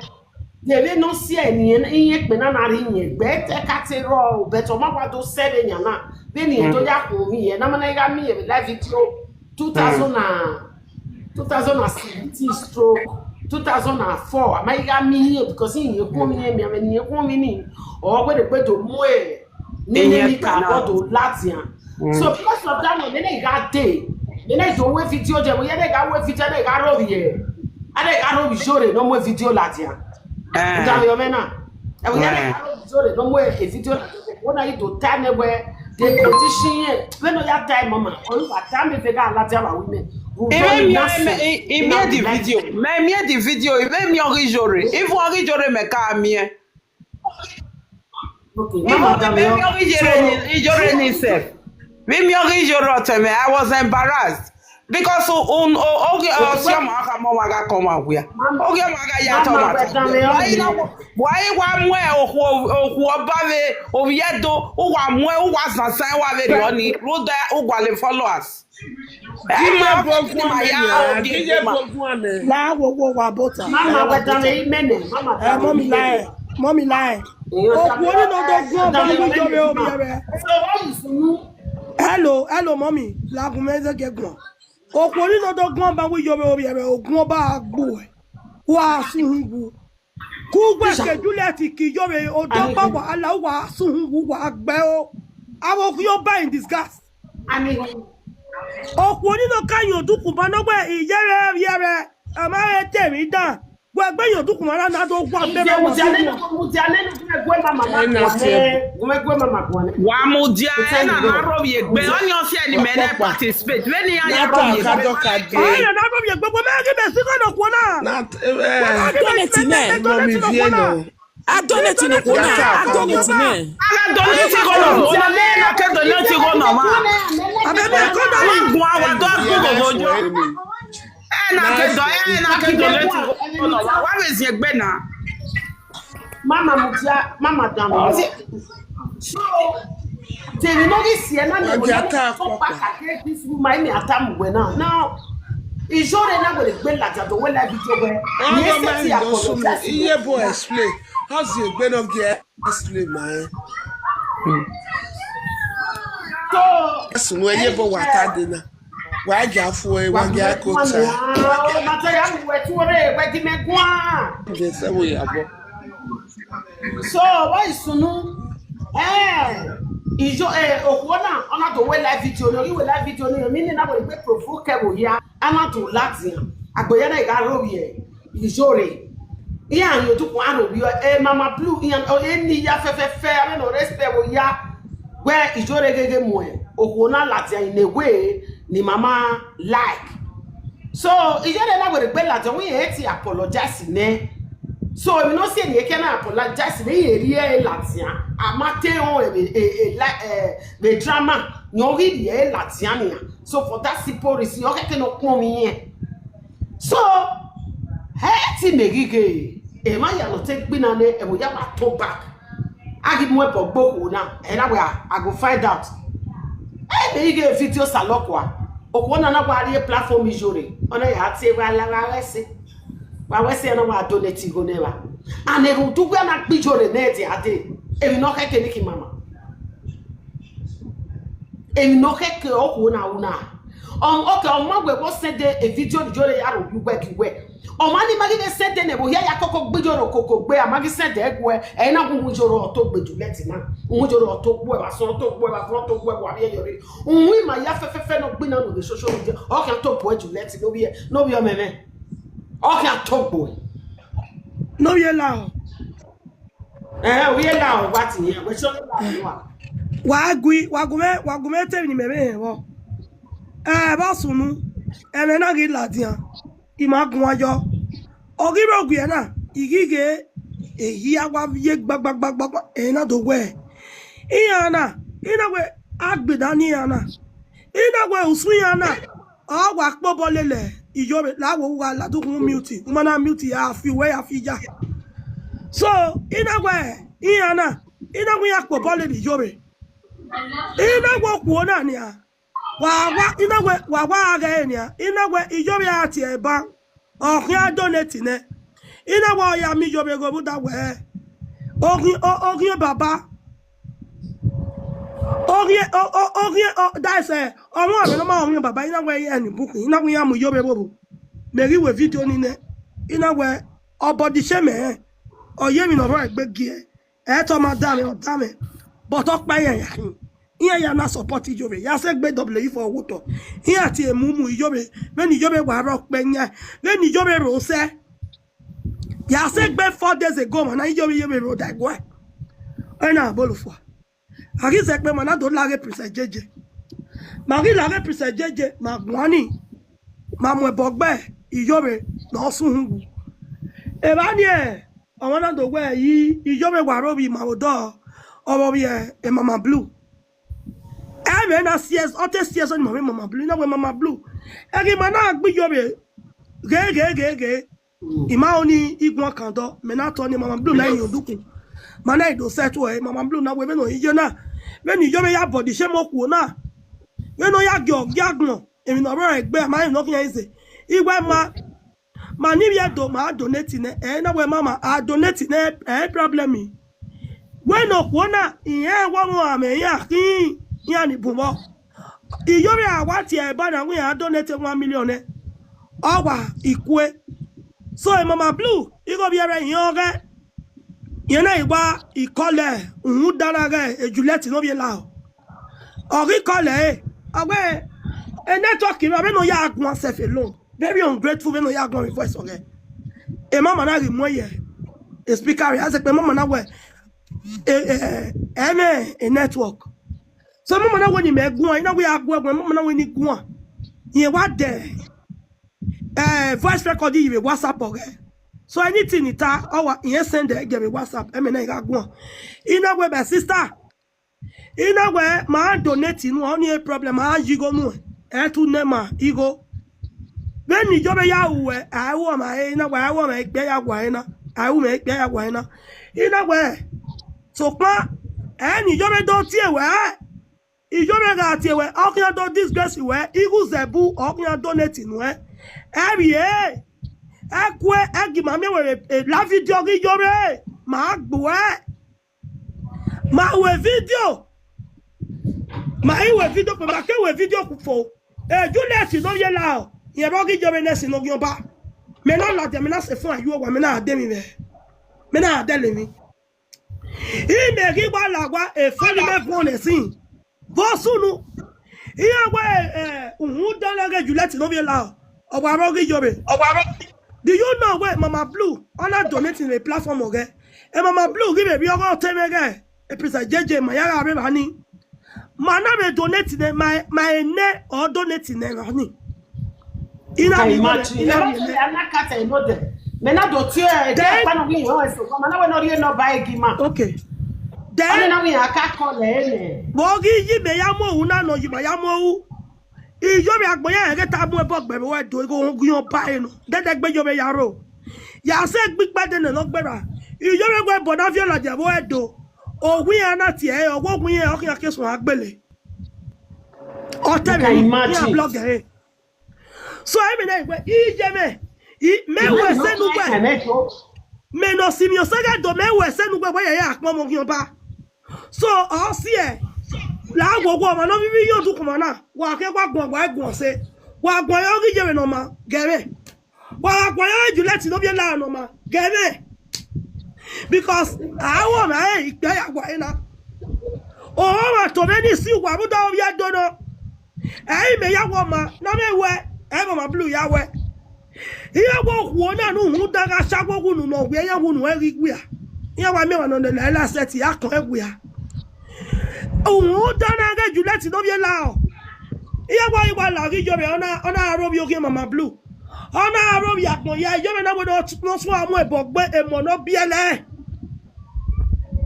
Yevbe ne ọ si ẹre ne iran ekpe na na rre iyẹn gbe, te ka te rrọọ, but ọ ma wa do sẹ vbe yan na, vbene irẹn do ya khuọnmwi irẹn, ne a ma na gha miẹn vbe live video two thousand and, two thousand and seventeen stroke two thousand and four, a ma gha miẹn irẹn, because irẹn khuọnmwi irẹn, miẹn vbene irẹn khuọnmwi ni, ọ wẹ ne egbe do mu ẹre. Nene Iye ni ka kpẹna. Bọdọ ladian. Mm. So because of that one, nene I gha dee. Nene I do wẹ video je, wẹ nene I gha wẹ video, nene I gha ro vbiẹ. Nene I gha ro vbiẹ Ijore ne ọ mu video ladian. Eh. Uda vbe ọmẹ na. Ẹ wẹ nene I Eh. gha ro vbiẹ Ijore ne ọ mu video ladian. Wẹ na I do ta nẹ wẹ, the condition here. Wẹ no ya ta mama. Ọ yu wa ta mẹ vbe gha ladian wa wi mẹ. Ru Even do me, na me, se. I, I Na made the like video. Me made the video. Even me ọghe Ijore. Even ọghe Ijore me ka miẹn. Okay, Even mama, me, damn me, it. Me, Ijore So, ni, Ijore ni self. Me, me, Ijore ọtẹn mẹ, I was embarrassed. Because un, un, oge, uh, Mama, si ọmọ aka mọ wa ga kọ ma wia. Mama, Oge ọmọ aga ya tọ Mama, ma but damn it, Why okay. na, why wa mu okhuo, okhuo ọba vbe, ovbi Ẹdo, u wa mu, u wa zan san wa vbe rriọ ni, rhunmwuda u gualọ followers. Ghi ye bogun amẹ nia, ghi ye bogun amẹ. La wo wo wa bota. Mama, wẹ dan mẹ imẹ nẹ, mama, Eh, dan mẹ mommy imẹ lie, nẹ. Mommy lie. Okhuo ni nọ do guan ba wi yo vbe ovbi ẹre. So, why you sunu? Hello, hello, mommy. La gun mẹ zẹ gẹ guan. Okhuo ni nọ do guan ba wi yo vbe ovbi ẹre, ogun ọba gbu ẹ. Wa suhun wu. Ku wẹ ke Juliet ki yo vbe odogba wa, ala wa suhun wu wa gbe o. Avo khuo ba in disgust. Ani. Okhuo ni nọ ka yan odukhunmwu ba nọ wẹ iyẹrẹ vbiẹrẹ, a ma he te emwi dan. Wẹ gbe yan odukhunmwu na na do gua Mudia, bẹbẹ wa mudia nenu, mudia nenu, gu mẹ gue mama ma Ena guan se. Nẹ, gu mẹ gue mama guan nẹ. Wa mudia, Mudia ena nenu. Na ro vbiẹ egbe, ọni ọ si ẹni mẹ na Ọkpọkpa. Participate, vbene iran ya ro Nata vbiẹ ka egbe. Dọ ka de. Ọni na ro vbiẹ egbe, wẹ mẹ ghi mẹ si gọ nọ kuo na. Nat, eh, Wẹ mẹ ghi mẹ Donate si mẹ. Mẹ, mọ mi donate nọ vie kuo na. Nọ. A donate nọ kuo na, Nata a ka donate mọ. Mẹ. A gha donate igho nọ, ọna mẹ na ke donate igho nọ ma. Abẹ mẹ kọ dọ Wa ni. Guan wa do ku gogo jo. Ena ke do, ena ke donate igho nọ ma. Wa vbe ziegbe na. Mama mudia, mama dan. So, tẹvbe ne ọ ghi si ẹna ne Wa dia ta so kpakpa. Kpa ka ke this woman, imi a ta mu wẹ na. Now, Ijore na wẹ gbe ladian do wẹ live video wẹ. Ọgọ Yes, ma yes, ni ya do kọ sunu, yes, iye bo yes. Explain. How the egbe no get explain, man? So, Sunu, iye bo wa ta de na. Wa ja fu e, wa wa ja ko ta. Mama, oh, mata ya mu wẹ tu ore, wẹ gi mẹ guan. Je se wo ya bo. So, why sunu? Eh, Ijo, eh, okhuo na, ọna do wẹ live video, ne ọ ghi wẹ live video ne, mi ne na wẹ gbe provoke ẹvbo hia, a na do ladian. Agbe ya na gha ro vbiẹ, Ijore. Iran yo du kua ro vbiẹ, eh, Mama Blue, iran, oh, eh, ni ya fẹfẹfẹ, a no respect vbo ya. Wẹ Ijore gheghe muẹn, okhuo na ladian in a way, ni Mama like. So, Ijore na wẹ gbe ladian, wẹ irẹn te apologize nẹ. So, emwi ne ọ si eni eke na apologize nẹ, irẹn rhie ẹre ladian. A ma te rẹn vbe, e, e, la, e, vbe drama, ne ọ ghi rhie ẹre ladian nian. So, for that simple reason, ọ khẹke ne ọ kpọnmwẹ irẹn. So, ẹ ti mẹ ghi ghe, emwa ya nọ te gbe na nẹ, ẹvbo ya wa turn back. A ghi mu ẹbọ gbe okhuo na, ẹ na wẹ, I go find out. Ẹ mẹ ghi ghe video salọkua. Okhuo na na wa rrie platform Ijore, ọ na ya tie wa la wa ghẹ ẹse. Wa wẹ ẹse na wa donate igho nẹ wa. And erhunmwuda uwẹ na gbe Ijore nẹ dia dee. Emwi ne ọ khẹke ni ki mama. Emwi ne ọ khẹke okhuo na ru na. Um, okay, ọ ma wẹ wọ send a video Ijore ya ro uwẹ gi wẹ. Ọmwa ni ma ghi vbe sẹdẹ ne vbe hia ya koko gbe iyore okoko gbe, a ma ghi sẹdẹ ẹguẹ, ẹ i na gu uhunmwu iyore ọtogbe Juliet na. Uhunmwu iyore ọtogbe, vbe asọn ọtogbe, vbe asọn ọtogbe, wa vbiẹ yọrre. Uhunmwu ima ya fẹfẹfẹ ne ọ gbinna ne ovbi social media, ọ khian togbe Juliet, ne ovbi, ne ovbi ọmẹmwẹ. Ọ khian togbe. Ne ovbi lahọ. Ẹhẹn, ovbi lahọ, wa ti yan, wẹ sọ ne lahọ wa. Wa gui, wa gu mwẹ, wa gu mwẹ te emwi ne imẹ vbe họn vbọ. Ẹ, vbe ọ sunu, ẹmwẹ na ghi ladian, I ma guan yọ. Ọ ghi vbe ogie na, I ghi ghe ehia wa ye gbagbagbagba, ẹ na do wẹ. Iran na, I na wẹ agbeda ne iran na. I na wẹ usun iran na, ọ wa kpe obọ lele Iyore, la wẹ u gha ladian ukhun mute, u ma na mute ya fi uwẹ ya fi ya. So, I na wẹ iran na, I na wẹ iran kpe obọ lele Iyore. I na wẹ okhuo na nian, wa wa, I na wẹ, wa wa gha ghe nian, I na wẹ Iyore a tie ẹban, ọ khian donate nẹ. I na wẹ ọ ya miẹn Iyore ghe rhunmwuda wẹ, ọ ghi, ọ, ọ ghi baba. Ọ ghi, ọ, ọ, ọ ghi, ọ, that is, eh, ọ mwẹ ọmwa ne ọ ma rẹn baba, I na wẹ iran ni bukhin, I na wẹ iran mu Iyore vbe obọ. Mẹ ghi wẹ video ni nẹ, I na wẹ ọ body shame ẹre, ọ ye emwi ne ọ rhọ egbe gie. Ẹ tọ ma da mwẹ, ọ da mwẹ. But ọ kpa iran ya hin. Iran ya na support Iyore. Ya sẹ gbe W for Owotọ. Iran tie mumu Iyore. Vbene Iyore wa rre ọkpẹ yan. Vbene Iyore rre osẹ. Ya sẹ gbe four days ago, ma na Iyore, Iyore rre odẹ guẹ. Ẹ na bolo fua. A ghi zẹ kpe, ma na do la ghe Princess J J. Ma ghi la ghe Princess J J, ma guan ni. Ma mu ẹbọ gbe Iyore ne ọ sẹ uhunmwu. Evba ni ẹ, ọmwa na do wẹ, yi Iyore wa rre ovbi ma vbe odọ, ọ vbe ovbi, eh, Mama Blue. Ẹmwẹ na siẹs, ọ te siẹs ni ma vbe Mama Blue, I na wẹ Mama Blue. Ẹghe ma na gbe Iyore ghe, ghe, ghe, ghe. I ma ho ni I guan kan dọ, mẹ na tọ ni Mama Blue na yin odukun. Ma na i do sẹ tuẹ, Mama Blue na wẹ vbene ọ ye na. Vbene Iyore ya body shame okhuo na. Vbene ọ ya gie ọ gie agbọn, emwi ne ọ rrọọ egbe, ma rẹn ne ọ khian ize. I wẹ ma, ma ni vbiẹ do, ma donate nẹ, ẹ na wẹ ma, ma a donate nẹ, ẹ problem. Wẹ ne okhuo na, irẹn wọ mwẹ amẹ iran khin, iran ni bun vbọ. Iyore a wa tie ẹre ba na, wẹ iran donate one million nẹ, ọ wa ikue. So, e Mama Blue, igho vbiẹ rẹ iran ọghẹ, irẹn na i wa ikọlẹ, uhunmwu da na ghẹ, e Juliet ne ovbi lahọ. Ọ ghi kọlẹ ẹre, ọ wẹ, e network mwẹ, vbene ọ ya guan self alone. Very ungrateful vbene ọ ya guan vbe voice ọghẹ. E mama na ghi mu ẹre ye e speaker rẹ, a zẹ kpe mama na wẹ, e, e, ẹ mwẹ e network. So mama na wẹ ne imẹ guan, I na wẹ ya guẹ guan, mama na wẹ ne I guan. Irẹn wa dẹ, eh, voice record yi vbe WhatsApp ọghẹ. So anything I ta, ọ wa, irẹn send ẹre gie vbe WhatsApp, ẹmwẹ na I gha guan. I na wẹ, my sister, I na wẹ, ma donate nuẹn, ọ ni problem, ma yi igho nuẹn, ẹ tu nẹ ma igho. Vbene Iyore ya ru wẹ, a i ru ọmwa ẹre, I na wẹ, a i ru ọmwa ẹgbẹ ya wa ẹre na, a i ru mwẹ ẹgbẹ ya wa ẹre na. I na wẹ, sokpan, ẹ ne Iyore do tie wẹ, Iyore gha tie wẹ, ọ khian do disgrace wẹ, igho zẹbu, ọ khian donate nuẹn. Ẹ vbiẹ, ẹ kue, ẹ gi ma miẹn wẹ vbe la video ghi Iyore, ma gbuẹ. Ma wẹ video. Ma i wẹ video, kpe ma ke wẹ video ku fo. E Juliet ne ovbi lahọ, irẹn vbe ọ ghi Iyore nẹ sin ne ọ ghian ọba. Mẹ na ladian, mẹ na sẹ fun ayu owa, mẹ na de emwi vbe, mẹ na dẹlẹ emwi. Imẹ ghi wa la owa, efẹn ne imẹ guan nẹ sin. Vbe ọ sunu, iran wẹ, eh, uhunmwu da na ghẹ Juliet ne ovbi lahọ, ọ wa rre ọ ghi Iyore. Do you know wẹ Mama Blue, ọ na donate vbe platform ọghẹ? E Mama Blue ghi vbe rhie ọghe ọtẹn mwẹ ghẹ, e Princess J J, ma ya gha rre evba ni. Ma na vbe donate nẹ, ma, ma enẹ ọ donate nẹ emwa ni. I na Can rhie igho nẹ, imagine? I na rhie nẹ. Ẹ na kata eno dẹ. Mẹ na do tie ẹdẹ Then, ọkpa nọ ghi họn ẹse, ma na wẹ ne ọ rhie nọ ba egi ma. Okay. Then, ọnẹ na wẹ iran ka call ẹre nẹ. Vbe ọ ghi yi mẹ ya mu ohu na nọ, yi ma ya mu ohu. Iyore agbọn ya ẹghẹ ta mu ẹbọ gbe vbe wẹ do igho ghi họn ba ẹre nọ. Dẹdẹ gbe Iyore ya ro. Ya sẹ gbe ikpẹdẹ nẹ ne ọ gberra. Iyore wẹ ẹbọ na viọ ladian vbe wẹ do. Ohu iran na tie ẹre, ọ wẹ ohu iran ọ khian ke suẹn agbele. Ọ tẹ You can vbe iran imagine. Blog ẹre. So, ẹ mẹ na wẹ, iye mẹ, i, mẹ wẹ ẹsẹ ne uwẹ. Mẹ ne ọ si mwi osẹghe do, mẹ wẹ ẹsẹ ne uwẹ, wẹ ya ya kpọnmwẹ oghian ọba. So, ọ si ẹ, la wọ wọ ọmwa ne ọ vbe ivbi ye odukun ọmwa na, wa khian wa guan, wa guan ọse, wa guan ya ọ ghi ye vbe ne ọ ma gẹ mwẹ. Wa gha guan ya Juliet ne ovbi ela nọ ma, gẹmwẹ. Because a wọ ma ẹre ikpia ya guan na. Ọmwa to vbe ni si uwa vbe uda ovbi Ẹdo nọ. Ẹ i mẹ ya wọ ma, na mẹ wẹ, ẹ i mama blu ya wẹ. Iran wẹ okhuo na ne uhunmwu dan gha sha wẹ unu ne ọ wiẹ, iran wẹ unu ẹre ghi wia. Iran wa miẹn ọmwa ne ọ lele ẹre la sẹtin, a kọn ẹre wia. Uhunmwu dan na ghẹ Juliet ne ovbi ela ọ. Iran wa, iran wa la ghi yọ mwẹ, ọ na, ọ na aro vbe oghian mama blu. Ọ na aro vbe agbọn ya, yọ mwẹ na wẹ ne ọ suẹn mu ẹbọ gbe emọ ne ọ biẹlẹ.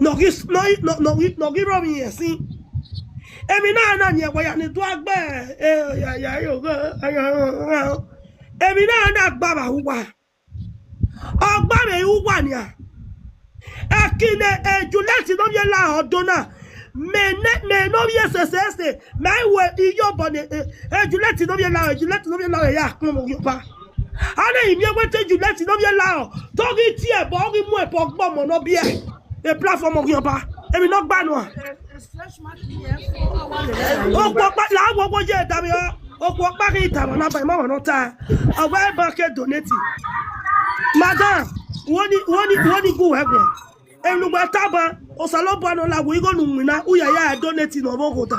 Ne ọ ghi, ne ọ ghi, ne ọ, ne ọ ghi, ne ọ ghi rrọọ vbe iyẹn sin. Emwi na na yin ẹwẹ ya ni dua gbe, eh, ya, ya, yo, eh, eh, eh, eh. Emwi na na gba vbe uwa. Ọ gba vbe uwa nian. Ẹki ne, eh, Juliet ne ovbi ela Ẹdo na, mẹ ne, mẹ ne ovbi ẹsẹsẹsẹ, mẹ i wẹ iyobọ ne, eh, eh, Juliet ne ovbi ela, Juliet ne ovbi ela ya kpọnmwẹ Oghiọba. A na imiẹn wẹ te Juliet ne ovbi ela ọ, te ọ ghi tie ẹbọ, ọ ghi mu ẹbọ gbe ọmọ ne ọ biẹ. E platform Oghiọba, emwi ne ọ gba nua. Okhuo ọkpa la wo wo ye da vbe ọ, okhuo ọkpa ghi da vbe na ba ima wa nọ ta. Ọ wẹ ba ke donate. Madam, wo ni, wo ni, wo ni gu wẹ guan. Enu wẹ taba, Osanobua nọ la wẹ igho ne u winna, u ya ya donate ne ọ vbe oghoda.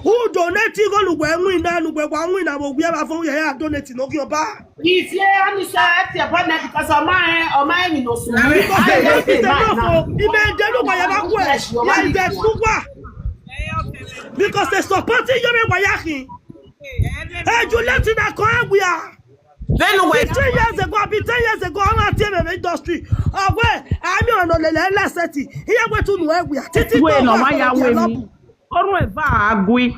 U donate igho ne uwẹ winna, ne uwẹ wa winna vbe owiẹ vbe avọn, u ya ya donate ne Oghiọba. Iye ani sa ẹti ẹbọ nẹ because ọ ma rẹn, ọ ma rẹn emwi ne ọ sunu. Because they don't fit enough o. Imẹ dẹ ne uwa ya vbe khuẹ, ya dẹ ne uwa. Because they support you, you wa ya khin. Hey, Juliet na kọ ẹwia. Vbene uwẹ fifteen years ago, abi ten years ago, ọ na tie mwẹ vbe industry. Ọ wẹ, a miẹn ọmwa ne ọ lele ẹre la sẹtin. Iye wẹ te unu ẹwia. Titi wẹ ne ọ ma ya wẹ emwi. Orhun eva a gui.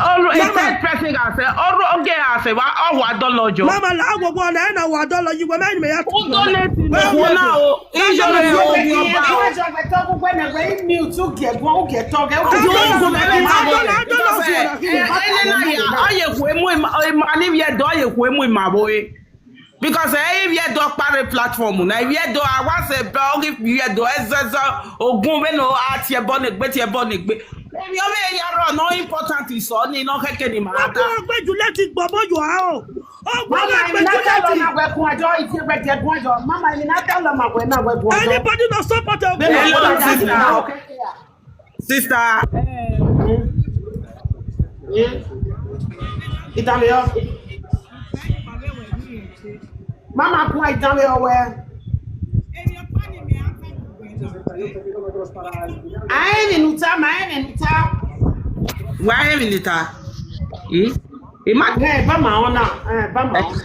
Orhun, a third person gha sẹ, orhun, ogie gha sẹ, wa, ọ wa dọlọ jọ. Mama, la wo wo na, na wa dọlọ yi, wẹ mẹ ni mẹ ya tu. U donate ne okhuo na o, iyore o, Oghiọba o. Ẹ wẹ jọ gbẹtọ, u wẹ nẹ wẹ i mute, u giẹ guan, u giẹ tọ gẹ, u giẹ tọ gẹ. Because, eh, eh, enena ya, ọ ye khu emu ima, ima ni vbiẹ dọ, ọ ye khu emu ima vbe ore. Because, eh, ivbiẹ dọ kpa rre platform na, ivbiẹ dọ a wa sẹ ba, ọ ghi ivbiẹ dọ ẹzẹzẹ ogun vbene a tie ẹbọ ne egbe, tie ẹbọ ne egbe. Emwi ọ vbe ya rrọọ ne ọ important sọ ni, ne ọ khẹke ni ma da. Ọgbẹn Juliet gbọbọ yọ aro. Ọgbẹn Mama, emwi ne a ta lọ Juliet. Na wẹ guan jọ, ifi ẹgbẹ jẹ guan jọ. Mama, emwi ne a ta lọ ma wẹ na wẹ guan jọ. Anybody no support Oghiọba? Hello, sister. Okay, yeah. Sister. Itan vbe ọ. Mama, guan itan vbe ọ wẹ. A rẹn emwi ne u ta, ma rẹn emwi ne u ta. Wa rẹn emwi ne I ta. Hmm? I ma. Ẹ, ba ma ọna, ẹ, ba ma ọna.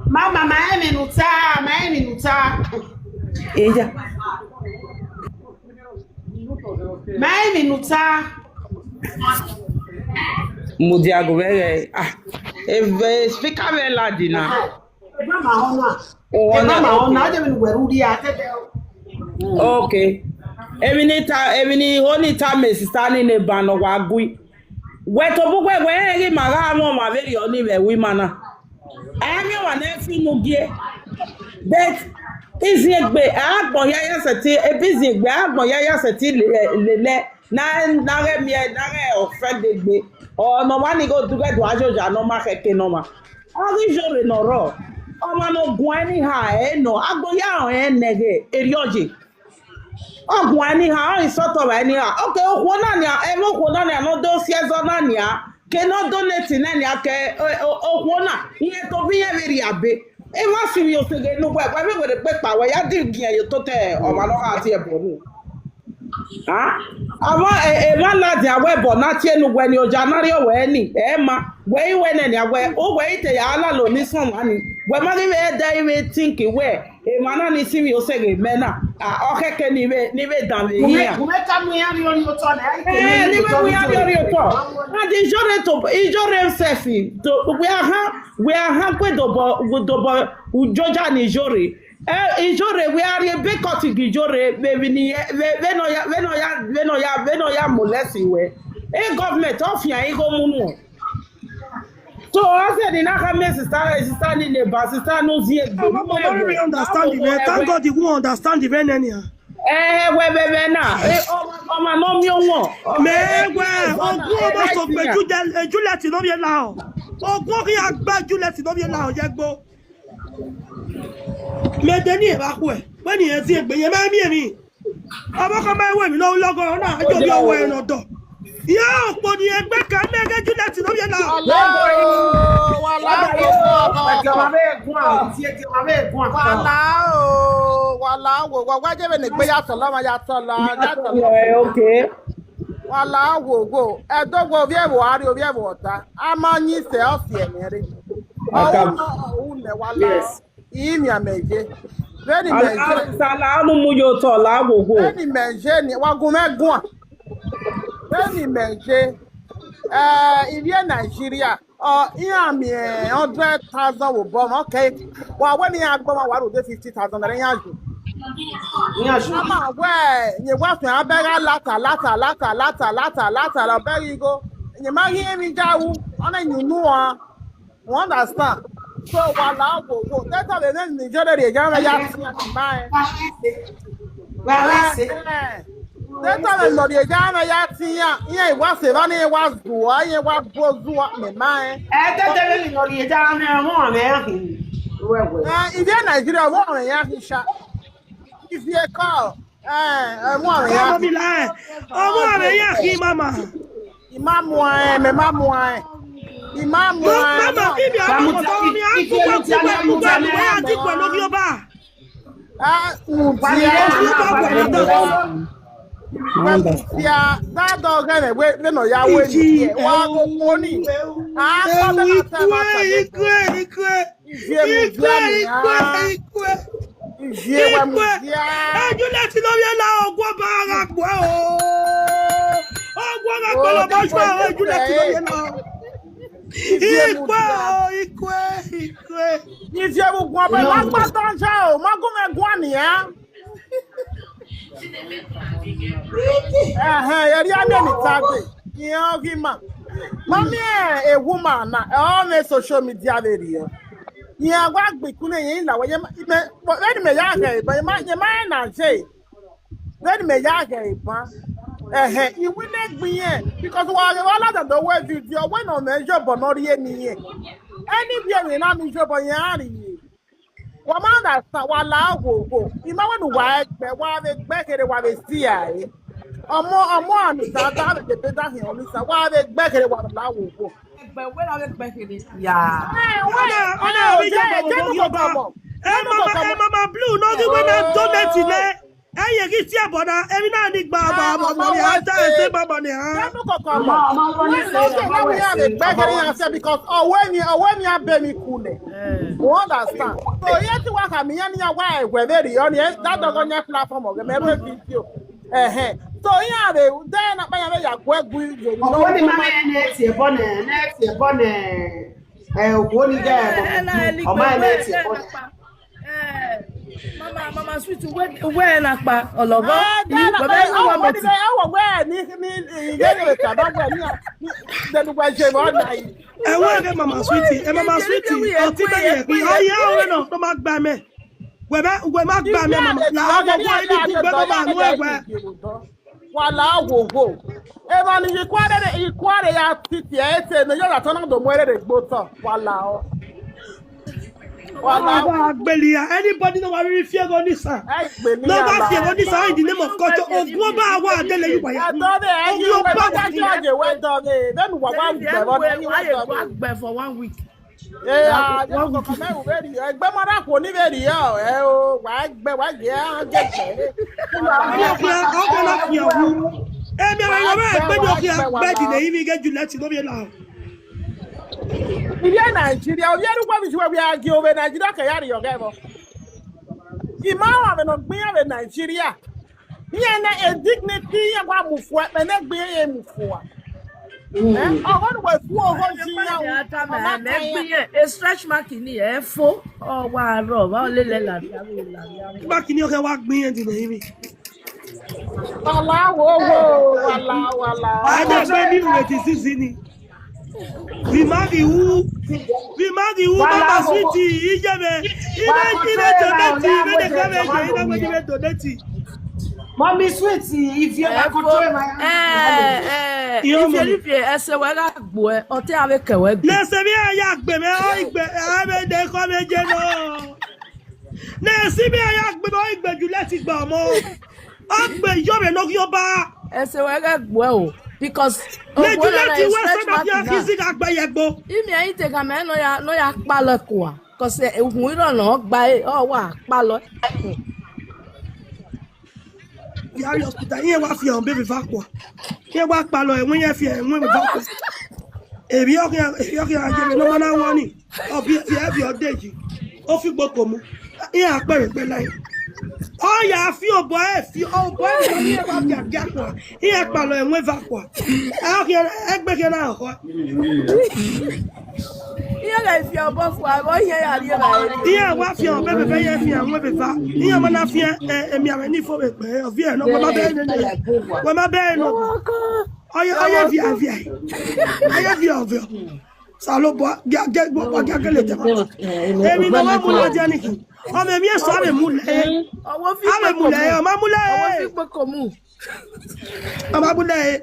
Mama, ma rẹn emwi ne u ta, ma rẹn emwi ne u ta. Eya. Ma rẹn emwi ne u ta. Mudia gu vbe ghẹ, ah, eve speaker vbe ladi na. Eva ma ọna. Eva ma ọna, a de vbe ne uwẹ rhurhia, a de vbe. Okay. Emwi ne I ta, emwi ne I ho ne I tama sister ni ne eba ne ọ wa gui. Wẹ tobọ uwẹ wẹ rẹn ghi ma gha mwẹ ọmwa vberriọ ni vbe ẹvbo ima na. A miẹn ọmwa ne ẹ fi unu gie. But iziengbe, agbọn hia ya sẹtin, ebe iziengbe, agbọn hia ya sẹtin lele, lele, na, na ghẹ miẹn, na ghẹ offend egbe. Ọ ne ọmwa ni ghe odughẹ do ajoja ne ọ ma khẹke ne ọmwa. Ọ ghi Iyore ne ọ rrọọ. Ọmwa ne ọ guan ẹre ni ha ẹre nọ, agbọn hia rẹn nẹghẹ erriọ ye. Ọ guan ẹre ni ha, ọ i sọtọ vba ẹre ni ha. Okay, okhuo na nian, ẹmwẹ okhuo na nian ne ọ do si ẹzọ na nian, ke ne ọ do neti nẹ nian, ke, o, o, okhuo na, irẹn tobọ irẹn vbe rhie abe. Emwa sivbi oseghe ne uwẹ, wẹ vbe werriegbe kpa, wẹ ya di gian ye ototọ ọmwa ne ọ gha tie ẹbọ unu. Ah? Avbe, e, emwa ladian wẹ ẹbọ na tie ne uwẹ ni, oja na rrie owẹ ni, ẹ ma, wẹ i wẹ nẹ nian, wẹ, uwẹ i te ya lalo ni sọn ọmwa ni, wẹ ma ghi vbe ẹdẹ i vbe think wẹ, emwa na ni sivbi oseghe mẹ na, ah, ọ khẹke ni vbe, ni vbe danmwẹ iran. Wẹ ka mu iran rhie orhiọn otọ nẹ, a i te Eh, ni vbe mu iran rhie orhiọn otọ. And Iyore to, Iyore sef, to, wẹ a han, wẹ a han gbe dobọ, dobọ ujoja ne Iyore. Eh, Iyore, wẹ a rhie boycott gi Iyore, vbe, vbe ni, vbe, vbe nọ ya, vbe nọ ya, vbe nọ ya, vbe nọ ya molest wẹ. E government, ọ fian igho mu nuẹn. So, ọ sẹ ne I na khama sister, sister ni neighbor, sister ne u zi egbe. Mama, we really understand the man. Thank God you will understand the man anyhow. Ẹhẹ, wẹ vbe ẹmwẹ na, e, ọ, ọmwa ne ọ miẹn ọmọ. Mẹ wẹ, ogun ọmọ sokpe Juliet, Juliet ne ọ vbiẹ lahọ. Ogun ọ khian gba Juliet ne ọ vbiẹ lahọ ye ẹgbo. Mẹ de ni evba khuẹ, wẹ ni ẹ ziengbe, yẹn ma miẹn emwi. Ọvbokhan ma wẹ emwi ne ọ lọghọ na, a yo vbiẹ ọwẹ ne ọdọ. Iran okpo ni egbe ka mẹ ghe Juliet ne ọ vbiẹ lahọ. Wala o, wala o, wala o, wala o, wa wa je vbene egbe ya tọlọ ọmwa, ya tọlọ, ya tọlọ. Okay. Wa la wo wo, ẹdẹ wo ovbi ẹvbo a rrie ovbi ẹvbo ọta, a ma yin sẹ ọ si ẹmwẹ rre. Ọ hu nọ, ọ hu nẹ, wa la, i miẹn amẹ ye. Vbene imẹ ye, Sala, unu mu ye otọ, la wo wo. Vbene imẹ ye ni, wa gu mwẹ guan. Vbene imẹ ye, eh, ivbi e Nigeria, ọ, iran miẹn hundred thousand vbe obọ mwẹ, okay. Wa wẹ ne iran gbe ọmwa, wa rhode fifty thousand naira, iran ju. Iran ju. Ama wẹ, yẹn wa suẹn abẹ gha lata, lata, lata, lata, lata, lata, la bẹ ghi igho. Yẹn ma ghi emwi ja ru, ọ na yin unu a. You understand? So, wa la wo wo. Tẹtẹ vbe ne Nigeria rhie ya mwẹ ya ti ma ẹ. Wa gha sẹ. Eh, eh. Tẹtẹ vbe nọ rhie ya mwẹ ya ti iran, iran wa sẹ evba ne iran wa zua, iran wa bo zua, mẹ ma ẹ. Ẹ tẹtẹ vbe nọ rhie ya mwẹ, ọmọ mwẹ ya khin. Wẹ wẹ. Eh, ivbi e Nigeria, ọmọ mwẹ ya khin sha. Ivie call. Eh, ọmọ mwẹ ya. Ọmọ mi la ẹ. Ọmọ mwẹ ya khin, mama. I ma muẹn, mẹ ma muẹn. I ma muẹn. Mama, ibi a ma kọtọ ni a kugbe kugbe kugbe ni wẹ a ti kue lórí ọba. Ah, udia. Udia, da dọ ghẹ nẹ, wẹ, wẹ nọ ya wẹ ni. Wa ko ko ni. Ah, ikue, ikue, ikue. Ivie mu dia ni. Ikue, ikue. Ivie wa mu dia. Ikue. Juliet lọ vbiẹ la, ọgua ba gha gbuẹ o. Ọgua gha gbuẹ la, ọgua ba gha gbuẹ o. Ikue o, ikue, ikue. Ivie mu guan, ma gba tọn ya o, ma gu mwẹ guan nian. Ẹhẹn, erriọ amẹ ni tagbe, iran ọghe ima. Ma miẹn ewu ma na, ọ mwẹ social media vberriọ. Iran wa gbe ikun ne iran la wẹ, ye ma, vbene imẹ ya ghẹ ban, ye ma, ye ma rẹn na ye. Vbene imẹ ya ghẹ ban. Ẹhẹn, I winna egbe irẹn, because wa ghe wa ladian do wẹ video, wẹ ne ọ mwẹ iyobọ ne ọ rhie ne irẹn. Anywhere ne iran miẹn iyobọ, iran rhie. Wa ma understand, wa la wo wo. I ma wẹ ne uwa ẹgbẹ, wa vbe gbe kherhe, wa vbe si a re. Ọmọ, ọmọ Anita da vbe debe da hin Ọnisa, wa vbe gbe kherhe, wa la wo wo. Ẹgbẹ wẹ ra vbe gbe kherhe. Ya. Ẹ, wẹ, ọna, ọna, ẹ, vbe je, je nu kọkọ mọ. Ẹ, mama, ẹ, mama Blue, ne ọ ghi wẹ na donate nẹ. Ẹ ye ghi tie ẹbọ na, emwi na ni gba, gba, gba, gba, ya ta ẹse, gba, gba, ni, ha. Je nu kọkọ mọ. Wẹ ne ọ ghe na, wẹ ya vbe gbe kherhe iran sẹ, because ọwẹ ni, ọwẹ ni a be emwi ku nẹ. You understand? So, iran te wa khama iran ne iran wa ẹwẹ vberriọ ni, ẹ, da dọghe ọni platform ọghe mẹ rre video. Ẹhẹn. So, iran vbe, de na kpa iran vbe ya gu ẹgu ye ni. Ọwẹ ni ma nẹ, ne tie ẹbọ nẹ, ne tie ẹbọ nẹ. Ẹ, okhuo ni ghẹ, ẹ, ẹ, ẹ, ọ ma nẹ tie ẹbọ nẹ. Eh, mama, mama sweet, uwẹ, uwẹ na kpa ọlọghọ. Ah, ẹ, wẹ, wẹ, wẹ, wẹ, ni, ni, ni, ye, ye, ka ba wẹ ni, ni, de nu wẹ je vbọ na yi. Ẹ wẹ ghe mama sweet, ẹ mama sweet, ọ ti bẹ yẹ kpi, ọ ye ọrẹ nọ, nọ ma gba mẹ. Wẹ bẹ, wẹ ma gba mẹ, mama. Na, wẹ, wẹ, ni kugbe, mama, wẹ, wẹ. Wa la wo wo. Emwa ni ye ikuare, ikuare ya titi ẹ te ne yo ra tọ na do mu ẹre rre gbe otọ. Wa la o. Wa la o. Wa gbeli ya. Anybody no wa riri fi ẹghẹ Ọnisa. Ẹ gbeli ya. No wa fi ẹghẹ Ọnisa in the name of culture. Ogun ọba wa dele yi wa ya. Ẹ dọ de, ẹ yi Ogun ọba wa dele. Ẹ dọ de, ẹ dọ de. Then wa wa gbẹ, wa gbẹ for one week. Eh, ah, one week. Ẹgbẹ ma ra khuo ni vberriọ, ẹ o, wa gbẹ, wa ye, a je gbẹ. Ọkọ na, ọkọ na fi ẹwu. Emi ọmọ ẹgbẹ ni ọkọ ya gbẹ di ne imi ghe Juliet no vbiẹ na. Ivbi e Nigeria, ovbi ẹre uwa vbe gie ovbi Nigeria ke ya rrie ọghẹ vbọ. I ma rẹn ọmwa vbe ne ọ gbe iran vbe Nigeria. Iran na e dignity iran wa mu fua, ẹkpẹn ne egbe iran mu fua. Eh, ọghọ ne uwẹ fu ọghọ yi iran ru, ọma kan iran. Egbe iran, e stretch mark ni, ẹ fo, ọ wa rrọọ, ọ lele la, la, la, la. Mark ni ọkẹ wa gbin iran di ne imi. Wala wo wo, wala, wala. A de gbe mi ru disease ni. Vbe ima ghi ru, vbe ima ghi ru, Mama Sweet, iye mwẹ, I vbe, I vbe donate, I vbe ne kha vbe ye, I na wẹ ne I vbe donate. Mommy sweet, if you ever control my hand, eh, eh, Iyo if you mommy. Leave here, ẹse wẹ gha gbuẹ, ọte avbe kẹwẹ gbe. Nẹse vbe a ya gbe mẹ, ọ igbe, a vbe de kọ vbe je nọ. Nẹse vbe a ya gbe mẹ, ọ igbe Juliet gba ọmọ. Ọ gbe yọ mẹ nọ ghi ọba. Ẹse wẹ gha gbuẹ o, because ne Juliet wẹ sẹ na dia kisi gha gbe ye gbo. Imi ẹyin te gha mẹ nọ ya, nọ ya kpalọ kua, because ehun irọ nọ gba e, ọ wa kpalọ. Yari hospital, iran wa fi ọmọ ebe eva kua. Iran wa kpalọ ẹwẹn, iran fi ẹwẹn eva kua. Emwi ọkhian, emwi ọkhian ye vbe ne ọ ma na wọn ni. Ọ biẹ, fi ẹvbi ọ de yi. Ọ fi gbo komu. Iran kpẹvbe kpẹ lae. Ọ ya fi obọ ẹ, fi obọ ẹ, iran wa fi agia kua. Iran kpalọ ẹwẹn eva kua. Ẹ ọkhian, ẹgbẹ khian na họ. Iran gha fi obọ fua, ọ iran ya rrie vbe. Iran wa fi ọmọ ebe eva, iran fi ẹwẹn eva. Iran ma na fi, eh, emianmwẹ ni fo vbe gbe, ọ viẹ nọ, wẹ ma bẹghe nene. Wẹ ma bẹghe nọ. Ọ ye, ọ ye viẹ, viẹ. Ọ ye viẹ, viẹ. Osanobua, gia, gia, gia, gia, gia, gia, emwi ne ọ wa mu ladian ni khin. Ọmọ emwi eso a vbe mu lẹ. Ọwọ fi a vbe mu lẹ, ọ ma mu lẹ. Ọwọ fi kpoko mu. Ọ ma mu lẹ.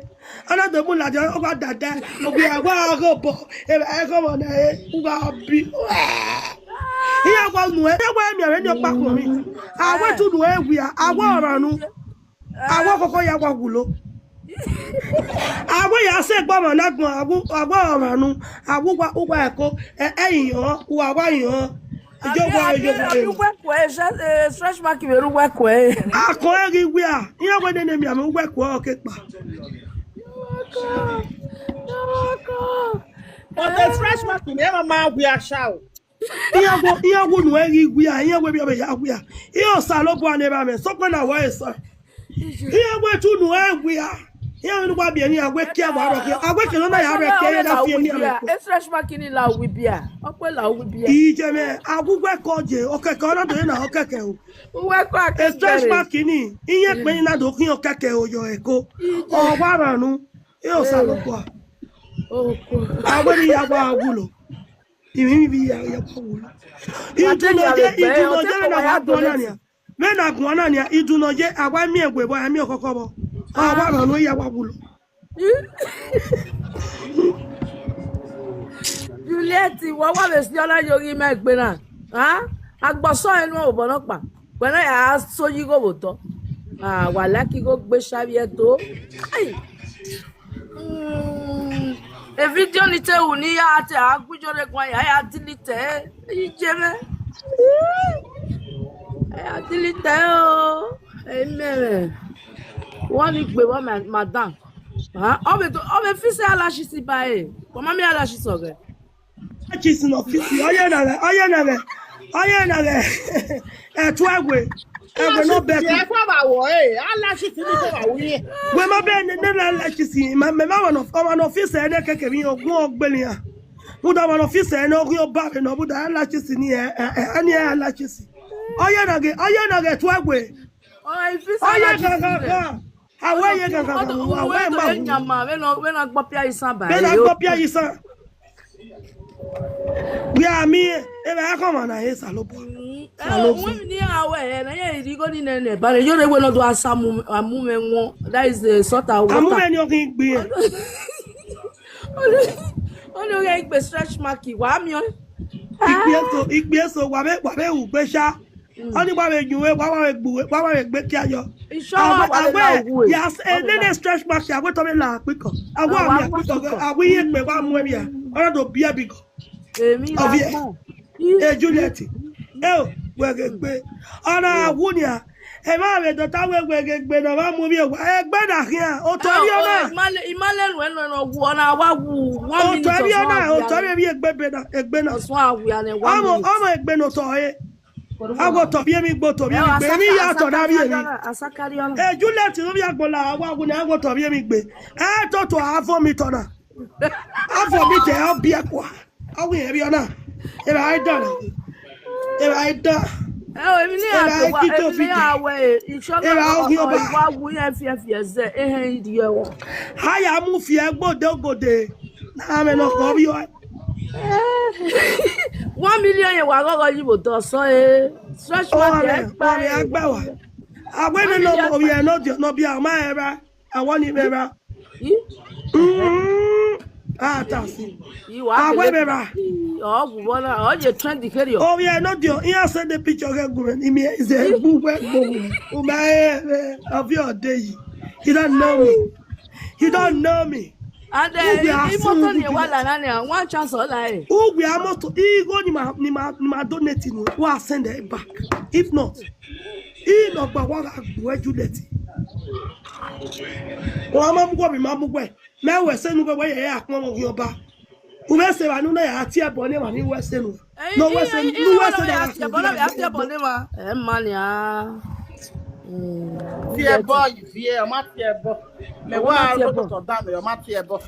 Ọ na do mu ladian, ọ gha dada, ọ ghi a wa ghe obọ, ẹ, ẹ, kọmọ na, ẹ, u gha bi. Iran wa nu ẹ, iran wa miẹn vbene ọkpa khuọnmwi. A wẹ tu nu ẹ wia, a wa ọmwa nu. Awọ koko ya wa wulo. Awọ ya sẹ egbe ọmwa na gbọn, awọ, awọ ọmwa nu, awọ uwa, uwa ẹko, ẹ, ẹ, iyan, uwa wa iyan. Ijo wa, ijo wa, ijo wa. Uwẹ kuẹ, eh, stretch mark vbe ru uwẹ kuẹ. Akọn ẹ ghi wia, iran wẹ nene mianmwẹ uwẹ kuẹ ọ ke kpa. But the stretch mark ni ẹ ma ma wia sha o. Iran wo, iran wo nu ẹ ghi wia, iran wo emwi ọvbehe ya wia. Iran Osanobua ne evba mwẹ, sokpan na wa eso. Iran wẹ tu nu ẹ wia. Iran wẹ ne uwa biẹ ne iran wẹ kia wa rọ khian. A wẹ kẹ nọ na ya rẹ kẹ, iran na fi emianmwẹ ko. Stretch mark ni la uwu ibia. Ọ kpe la uwu ibia. Iye mwẹ, a wu uwẹ kọ je, okẹkẹ ọ na do ye na okẹkẹ o. Uwẹ kọ akẹkẹ. Stretch mark ni, iran kpe ni na do khian okẹkẹ o yọ ẹko. Ọ wa rhan unu, e Osanobua. A wẹ ne iran wa wulo. Ivbi ivbi ya ya pa wo. Idunọye, idunọye vbe na wa guan na nia. Vbe na guan na nia, idunọye, a wa miẹn wẹ vbọ, a miẹn ọkhọkhọ vbọ. A wa rhan unu, ya wa wulo. Juliet, wa wa vbe si ọna yo ghi mẹ egbe na. Ha? Agbọsọ ẹnu obọ nọkpa. Wẹ na ya so yi igho vbe otọ. Ah, wa like igho gbe shavbiẹ to. Ai. Mm, e video ni te ru ni ya te a gu iyore guan ya, ya delete ẹre. Iye mwẹ. A ya delete ẹre o. Amen mwẹ. Wọ ni gbe vbọ, ma-, madam. Ah, ọ vbe do, ọ vbe fi sẹ eyelashes ba ẹre. Wa ma miẹn eyelashes ọghẹ. Eyelashes ne ọ fi sẹ, ọ ye na ghẹ, ọ ye na ghẹ, ọ ye na ghẹ. Ẹtu ẹwe, ẹwe nọ bẹghe. Ẹ fọ ba wọ, eh, eyelashes ni fọ ba wọ ye. Wẹ ma bẹghe ne, ne eyelashes, ma, mẹ ma wẹ nọ, ọmwa ne ọ fi sẹ ne keke vbe iran, ọ gu ọ gbele iran. Rhunmwuda ọmwa ne ọ fi sẹ ne ọ ghi ọba vbe nọ, rhunmwuda eyelashes ni, ẹ, ẹ, ẹ, ni eyelashes. Ọ ye na ghẹ, ọ ye na ghẹ ẹtu ẹwe. Ọ, e fi sẹ eyelashes. Ọ ye na ghẹ, ghẹ, ghẹ. Awẹ ye gangan, awẹ ma hu. Nyama, vbene ọ, vbene ọ gbọ pia isan ba. Vbene ọ gbọ pia isan. Wẹ a miẹn, evba ẹkhọ ọmwa na he Osanobua. Mm, eh, Osanobua. Uwẹ ni awẹ, eh, na ye irigho ni nene, ba ye re wẹ ne ọ do a sa mu, a mu mwẹ wọn. That is the salt and water. A mu mwẹ ni ọ ghi gbe. Ọni, ọni ọ ghi gbe stretch mark, wa miẹn. Ikpia eso, ikpia eso, wa vbe, wa vbe ru gbe sha. Mm. Ọni wa vbe yu uwẹ, wa wa vbe gbe uwẹ, wa wa vbe gbe kia yọ. Awẹ, awẹ, ya s-, eh, nene stretch mark, awẹ tọ vbe la kpikọ. Awẹ, awẹ, kpikọ, awẹ iye kpe wa mu ẹvia. Ọna do biẹ bigọ. Emwi ọviẹ. Ẹ Juliet. Ẹ o, wẹ ghe gbe. Ọna wu nia. Ẹ ma vbe dọta wẹ wẹ ghe gbe na, wa mu ẹvia wa. Egbe na khian, otọ ri ọna. Ima le, ima le nu ẹnu ẹnu wu, ọna wa wu. One minute. Otọ ri ọna, otọ ri emwi egbe be na, egbe na. Ọsùn awia nẹ, one minute. Ọmọ, ọmọ egbe na otọ re. Awẹ otọ vbiẹ emwi gbe, otọ vbiẹ emwi gbe, emwi ya tọ na vbiẹ emwi. E Juliet ne ovbi agbọn la, wa wu ne awẹ otọ vbiẹ emwi gbe. Ẹ toto a vomit ọna. A vomit ẹ, ọ biẹ kua. Ọ wẹ irẹn vbiẹ ọna. Erha i dan. Erha i dan. Ẹ o, emwi ne a to wa, emwi ne a wẹ, insurance, erha ọ ghi ọba. Wa wu irẹn fiẹfiẹ zẹ, ehẹn, i rrie ẹvbo. A ya mu fiẹ gode gode. Na mwẹ nọ kọ vbiọ. One million ye wa ghọghọ yi vbe otọ sọ, eh. Stretch mark, ọmọ ẹ, ọmọ ẹ gba wa. Awẹ ne nọ, ovbi ẹre nọ diọ, nọ biẹ, ọ ma rẹn evba. Awọ ni mwẹ evba. Mm, a ta si. Awẹ mwẹ evba. Ọ gu vbọ na, ọ ye trend kherriọ. Ovbi ẹre nọ diọ, iran send the picture ghe gu mwẹ, I miẹn ẹzẹ gbu wẹ gbo. U ma rẹn evba, ovbi ọde yi. He don't know me. He don't know me. And uh, imoto ni wa la na ni one chance ọ la e. Uwe a moto, igho ni ma ni ma ni ma donate ni wa send it back. If not, I nọ gba wa gha gbuẹ Juliet. Wa ma mu wẹ, ma mu wẹ. Mẹ wẹ sẹ nu wẹ wẹ ya kpọnmwẹ Ọghiọba. U vbe sẹ evba ne u na ya tie ẹbọ ne emwa ni wẹ sẹ nu. No wẹ sẹ nu wẹ sẹ na ya tie ẹbọ ne emwa. Ẹ ma nia. Tie ẹbọ, ivie, ọ ma tie ẹbọ. Mẹ wa ro tọ da mẹ, ọ ma tie ẹbọ.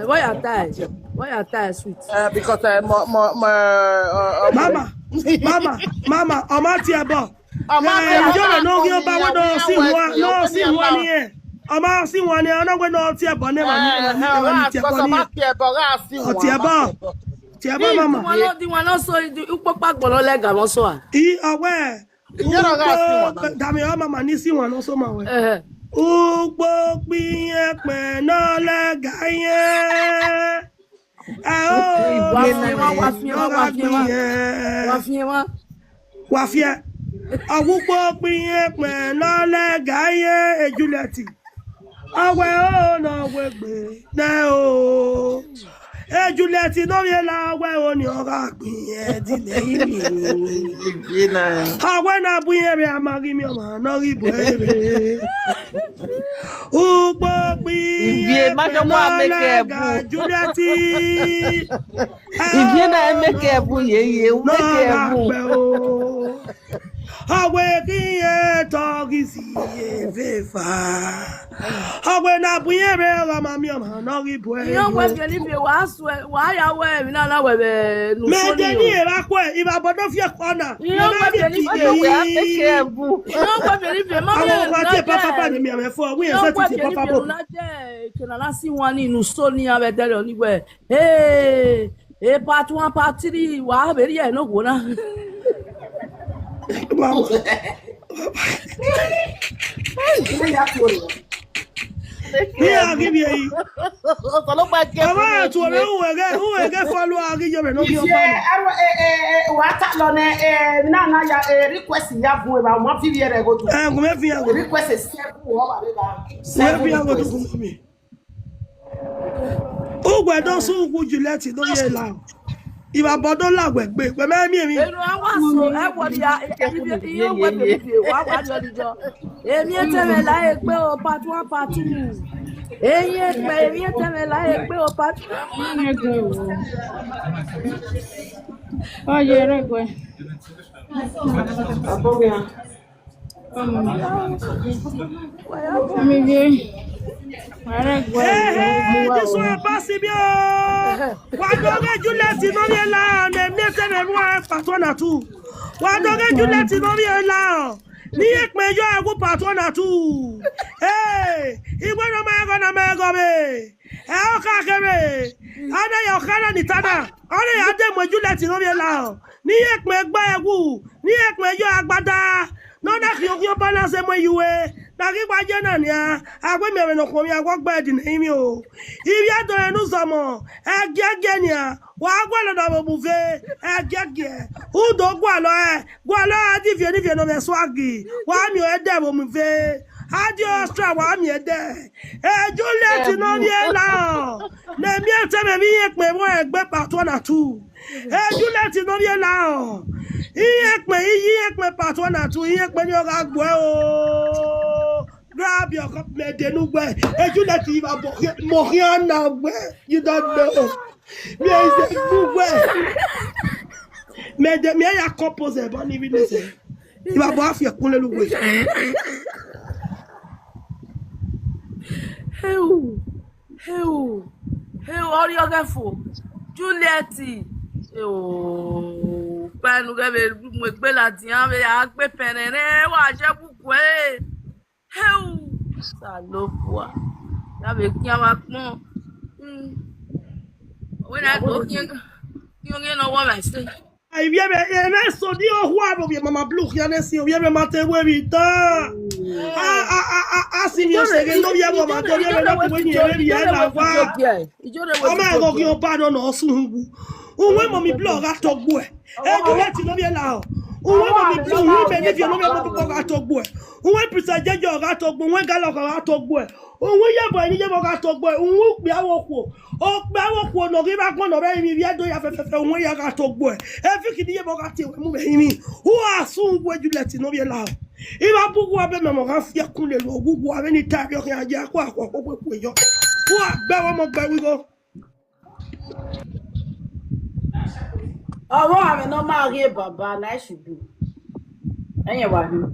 Why you tie? Why you tie sweet? Eh, because uh, mo, mo, mo, uh, uh, Mama, mama, mama, ọ ma tie ẹbọ. Ọ ma tie ẹbọ. Yo, no, Ọghiọba wẹ no si wa, no si wa ni e. Ọ ma si wa ni, ọ na wẹ no tie ẹbọ ne emwa ni, emwa ni tie ẹbọ ni. Ọ ma tie ẹbọ, gha si wa. Ọ tie ẹbọ. Tie ẹbọ, mama. Di wan no, di wan no so, di ukpokpa gbọlọ lẹga vbọ so a. I, ọwẹ. Iye na gha si wan na. Dami, ọ mama ni si wan no so ma wẹ. Ukpokpa iyẹn kpẹn nọ lẹga iyẹn. Wa fiẹn wa, wa fiẹn wa, wa fiẹn wa. Wa fiẹn. Wa fiẹn. Ọghe ukpokpa iyẹn kpẹn nọ lẹga iyẹn, e Juliet. Ọwẹ o, nọ wegbe nẹ o. E Juliet ne ovbi ela, ọwẹ o ni ọ gha gbin ẹdin nẹ imi. Ọwẹ na bu irẹn vbe a ma ghi miẹn ọmwa ne ọ ghi bu ẹre vbe. Ukpokpa iyẹn kpẹn nọ lẹga Juliet. Ivie na make ẹbu yeye, u make ẹbu. Ọ wẹ ghi irẹn tọ ghi si eve eva. Ọ wẹ na bu irẹn vbe ọghe ma miẹn ọmwa ne ọ ghi bu ẹre. Iran wẹ biẹ ni biẹ, wa suẹ, wa ya wẹ emwi na na wẹ vbe nu. Mẹ so de ni evba khuẹ, ivba bọdọ fi ẹkọ na. Iran wẹ biẹ ni biẹ, wa make ẹbu. Iran wẹ biẹ ni biẹ, ma mẹ wa tie papa ni miẹn mẹ fo, we se tie papa bo. Na je, ke na na si wan ni nu so ni avbe dẹrẹ ni wẹ. Hey, hey, part one, part three, wa vbe rhie ne okhuo na. Iran ghi vbe yi. Ọmọ tuorre uwẹ ghẹ, uwẹ ghẹ follow a ghi yọ vbe ne ọ ghi ọba. Wa ta lọ nẹ, eh, na na ya, eh, request ya bu eva, ọmọ fi vbiẹ rẹ ghotu. Eh, gu mẹ fi ya ghotu. Request seven, ọ ba vbe ba. Gu mẹ fi ya ghotu gu mẹ. Uwẹ do sẹ uwu Juliet do ye la. Ivba bọ do la wẹ gbe, wẹ mẹ miẹn emwi. Enu a wa so, ẹ wọ dia, iye wẹ believe, wa wa jọ dijọ. Emwi etẹn mwẹ la egbe o, part one, part two. Eyin ekpẹ, emwi etẹn mwẹ la egbe o, part two. Ọ ye rre gbe. Mami ye, wa rre gbe. This one pass me o. Wa do ghe Juliet ne ovbi ela ne emwi etẹn mwẹ vbe part one and two. Wa do ghe Juliet ne ovbi ela o. Ne iye ekpẹ yo ẹwu part one and two. Hey, igbe ne ọ ma ẹghọ na ma ẹghọ vbe. Ẹ ọ kha kherhe. A na ya ọkha na ni ta na. Ọ na ya dẹ mu Juliet ne ovbi ela o. Ne iye ekpẹ gba ẹwu. Ne iye ekpẹ yo agbada. Ne ọ na khian okhian ọba na zẹ mu yu ẹre. Na ghi wa ye na nian. A wẹ miẹn vbene okhuo mwẹ a wẹ ọ gba ẹdin ne ẹ i mwẹ o. Ivbi Ẹdo rẹn ne uzọmọ. Ẹgiẹgiẹ nian. Wa gualọ na vbe omuve. Ẹgiẹgiẹ. U do gualọ ẹre. Gualọ a di viẹ ni viẹ ne ọ mwẹ swag. Wa miẹn ẹdẹ vbe omuve. A di Australia wa miẹn ẹdẹ. Eh, Juliet ne ovbi ela o. Ne emwi etẹn mwẹ vbe iye ekpẹ vbe ẹgbẹ part one and two. Eh, Juliet ne ovbi ela o. Iye ekpẹ, iye ekpẹ part one and two. Iye ekpẹ ni ọ gha gbuẹ o. Grab your cup, mẹ de nu gbe. Eh, Juliet, ivba bọ, mo khian na gbe. You don't know. Mi ẹ i ze nu gbe. Mẹ de, mi ẹ ya compose ẹbọ ni vbe nẹ sẹ. Ivba bọ a fi ẹkun lele uwe. Heu, heu, heu, ọ rhiọghẹ fo. Juliet, eu, kpẹẹ ne u ghẹ vbe mu egbe ladian vbe a gbe pẹnrẹnrẹn, wa jẹ gu gue. Heu, Osanobua, ya vbe khian vbe akpọn. Hmm. Wẹ na do khian, khian ne ọ wọ vbe ẹse. Ai, ivbi ẹmwẹ, ẹmwẹ so ni ohu avbe ovbi Mama Blue khian nẹ sin, ovbi ẹmwẹ ma te wẹ vbe dan. A, a, a, a, a si mi ọsẹ ghe ne ovbi ẹvbo ma do rhie ẹmwẹ na kugbe ni ẹmwẹ vbiẹ na wa. Ọ ma ghe ọghe ọba nọ nọ ọ sẹ uhunmwu. Uwẹ mọ mi blọ gha tọ gbuẹ. Eju lẹ ti ne ovbi ẹla o. Uwẹ mọ mi blọ, uwẹ mẹ ni viọ ne ovbi ẹvbo gha tọ gbuẹ. Uwẹ Princess Jeje ọ gha tọ gbuẹ, uwẹ Gala ọ gha tọ gbuẹ. Uwẹ iyebo ni iyebo gha tọ gbuẹ, uwẹ okpia vbe okhuo. Okpia vbe okhuo ne ọ ghi vbe agbọn ne ọ rre emwi vbe Ẹdo ya fẹfẹfẹ, uwẹ ya gha tọ gbuẹ. Eviki ni iyebo gha tie wẹ mu vbe emwi. U gha sẹ uhunmwu Eju lẹ ti ne ovbi ẹla o. I vbe bu uwa vbe mẹ ọmọ gha fi ẹkun lele uwu uwa vbene I ta ẹre ọkhian ye akhuakhua khuekhue yọ. Uwa gbe ẹvbo ọmọ gbe ẹvbo igho. Ọmọ amẹ ne ọ ma ghi baba na ẹ should be. Ẹyẹn wa hin.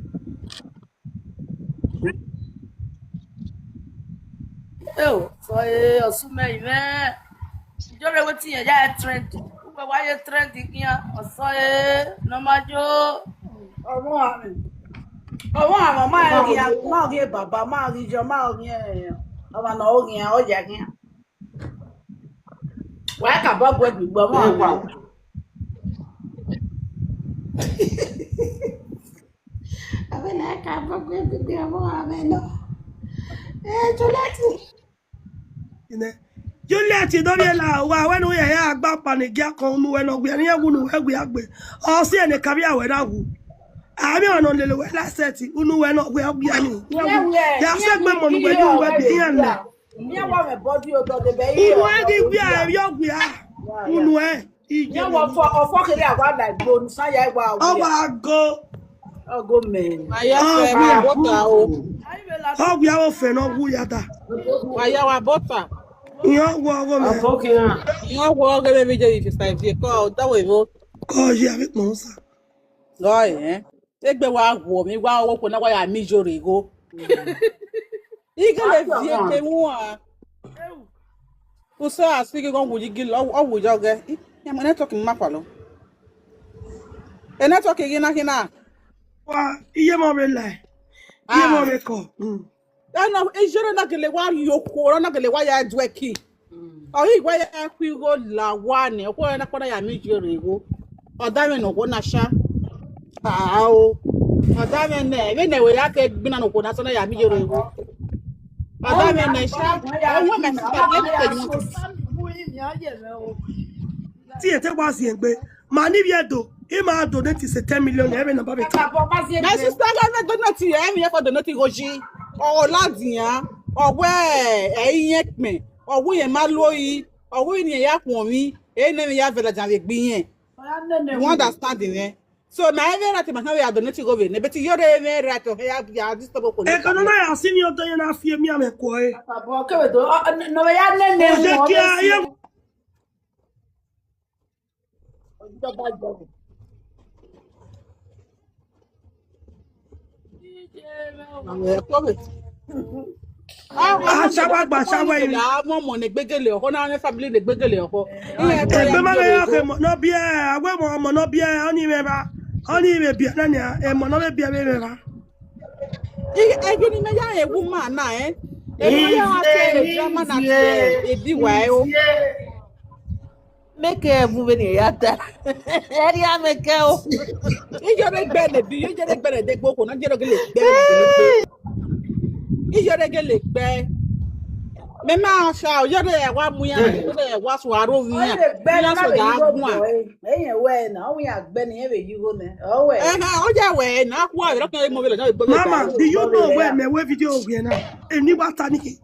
Eo, sọ e ọsumẹ imẹ. Jọrọ wetin yẹn ya trend. Ugbẹ wa ye trend kian, ọsọ e, ne ọ ma yo. Ọmọ amẹ. Ọmọ amẹ ma ghi, ma ghi baba, ma ghi yọ, ma ghi ọmwa ne ọ ghian, ọ ya ghian. Wa ka bọ gue gbigbo ọmọ amẹ. Avbe na ka bọ gue gbigbo ọmọ amẹ nọ. Eh, Juliet. Ine. Juliet, do vbe la, wa wẹ ne u ya ya gba pani gia kan unu wẹ ne ọ wia, ne iran wu ne uwẹ wia gbe. Ọ si ẹnẹ ka vbe a wẹ na wu. Avbe ọmọ ne ọ lele uwẹ la sẹtin, unu wẹ ne ọ wia wia ni. Ya sẹ gbe mọ ne uwẹ ye uwẹ bi iran nẹ. Iran wa mwẹ body odọ de bẹ. Unu ẹ ghi wia, ẹ vbe ọ wia. Unu ẹ. Iye wọ fọ, ọfọ kere a wa la igbo, ne sa ya wa wia. Ọ wa go. Ọ go mẹ. Ma ya fẹ wa bota o. Ọ wia vbe ofẹ ne ọ wu ya da. Ma ya wa bota. Iran wọ ọghe mẹ. Iran wọ ọghe mẹ vbe je vbe fisa ivie, kọ da wẹ vbo. Kọ ye avbe kpọn sa. Ọ ẹ. Egbe wa wọ mi wa ọghe okhuo na wa ya miẹn iyore igho. I gele viẹ ke wan. Usa a si ghi gho wu yi gilo, ọ wu yọ ghẹ. I, ya ma network ma khualo. E network ghi na, ghi na. Wa, iye mọ vbe la. Iye mọ vbe kọ. Mm. Ẹnọ, iyore na gele wa yo khuo, na gele wa ya duẹ ki. Ọ ghi wa ya khu igho la wa nẹ, okhuo na kpọna ya miẹn iyore igho. Ọ da mwẹ ne okhuo na sha. Ah, o. Ọ da mwẹ nẹ, vbene wẹ ya ke gbinna ne okhuo na sẹ na ya miẹn iyore igho. Ọ da mwẹ nẹ sha. Ọ wẹ mẹ sister, let me tell you one thing. Ti ete wa ziengbe, ma ni vbiẹ do, I ma donate se ten million, ẹvbe namba vbe ta. My sister, let me donate, ẹ mi ya fọ donate igho yi. Ọ ladian, ọ wẹ ẹ i yẹn kpẹn, ọ wẹ iyẹn ma lo yi, ọ wẹ iyẹn ya khuọnmwi, ẹ i nẹ mwẹ ya vẹ ladian vbe egbe iyẹn. You understand mwẹ? So, ma ẹmwẹ right ma kan vbe ya donate igho vbe nẹ, but iyore mwẹ right ọ ya, ya disturb okhuo. Ẹ kan na ya si ni ọdọ yẹn na fi emi amẹ kue. Abo kẹvẹ do, ọ, ọ, nọ ya nene. Ọ je wọn kia, ye. Ashawa gba ashawa iri. Ọmọ ne gbegele ọkọ, na ne family ne gbegele ọkọ. Egbe ma ghe ọkọ, emọ nọ biẹ, a wẹ emọ, ọmọ nọ biẹ, ọni mwẹ ra, ọni mwẹ biẹ nani, emọ nọ vbe biẹ vbe mwẹ ra. Ẹgbẹe ni mẹ ya rẹn wu ma na, eh? Emọ ya wa te drama na te, edi wa ẹ o. Mẹ kẹ ẹvun vbene ya ta. Ẹrria mẹ kẹ o. Iyore gbe ne bi, iyore gbe ne degbe okhuo na, iyore gele gbe ne degbe. Iyore gele gbe. Mẹ ma sha, iyore wa mu ya, iyore wa so aro vbi ya. Iyore gbe na so da guan. Ẹyẹn wẹ na, ọ wẹ ya gbe ne irẹn vbe yi igho nẹ. Ọ wẹ. Ẹhẹn, ọ ya wẹ na, akhuẹ vbe rọkẹ emu vbe lọ, na vbe gbe vbe. Mama, do you know where my way video we na? Eni wa ta ni ke.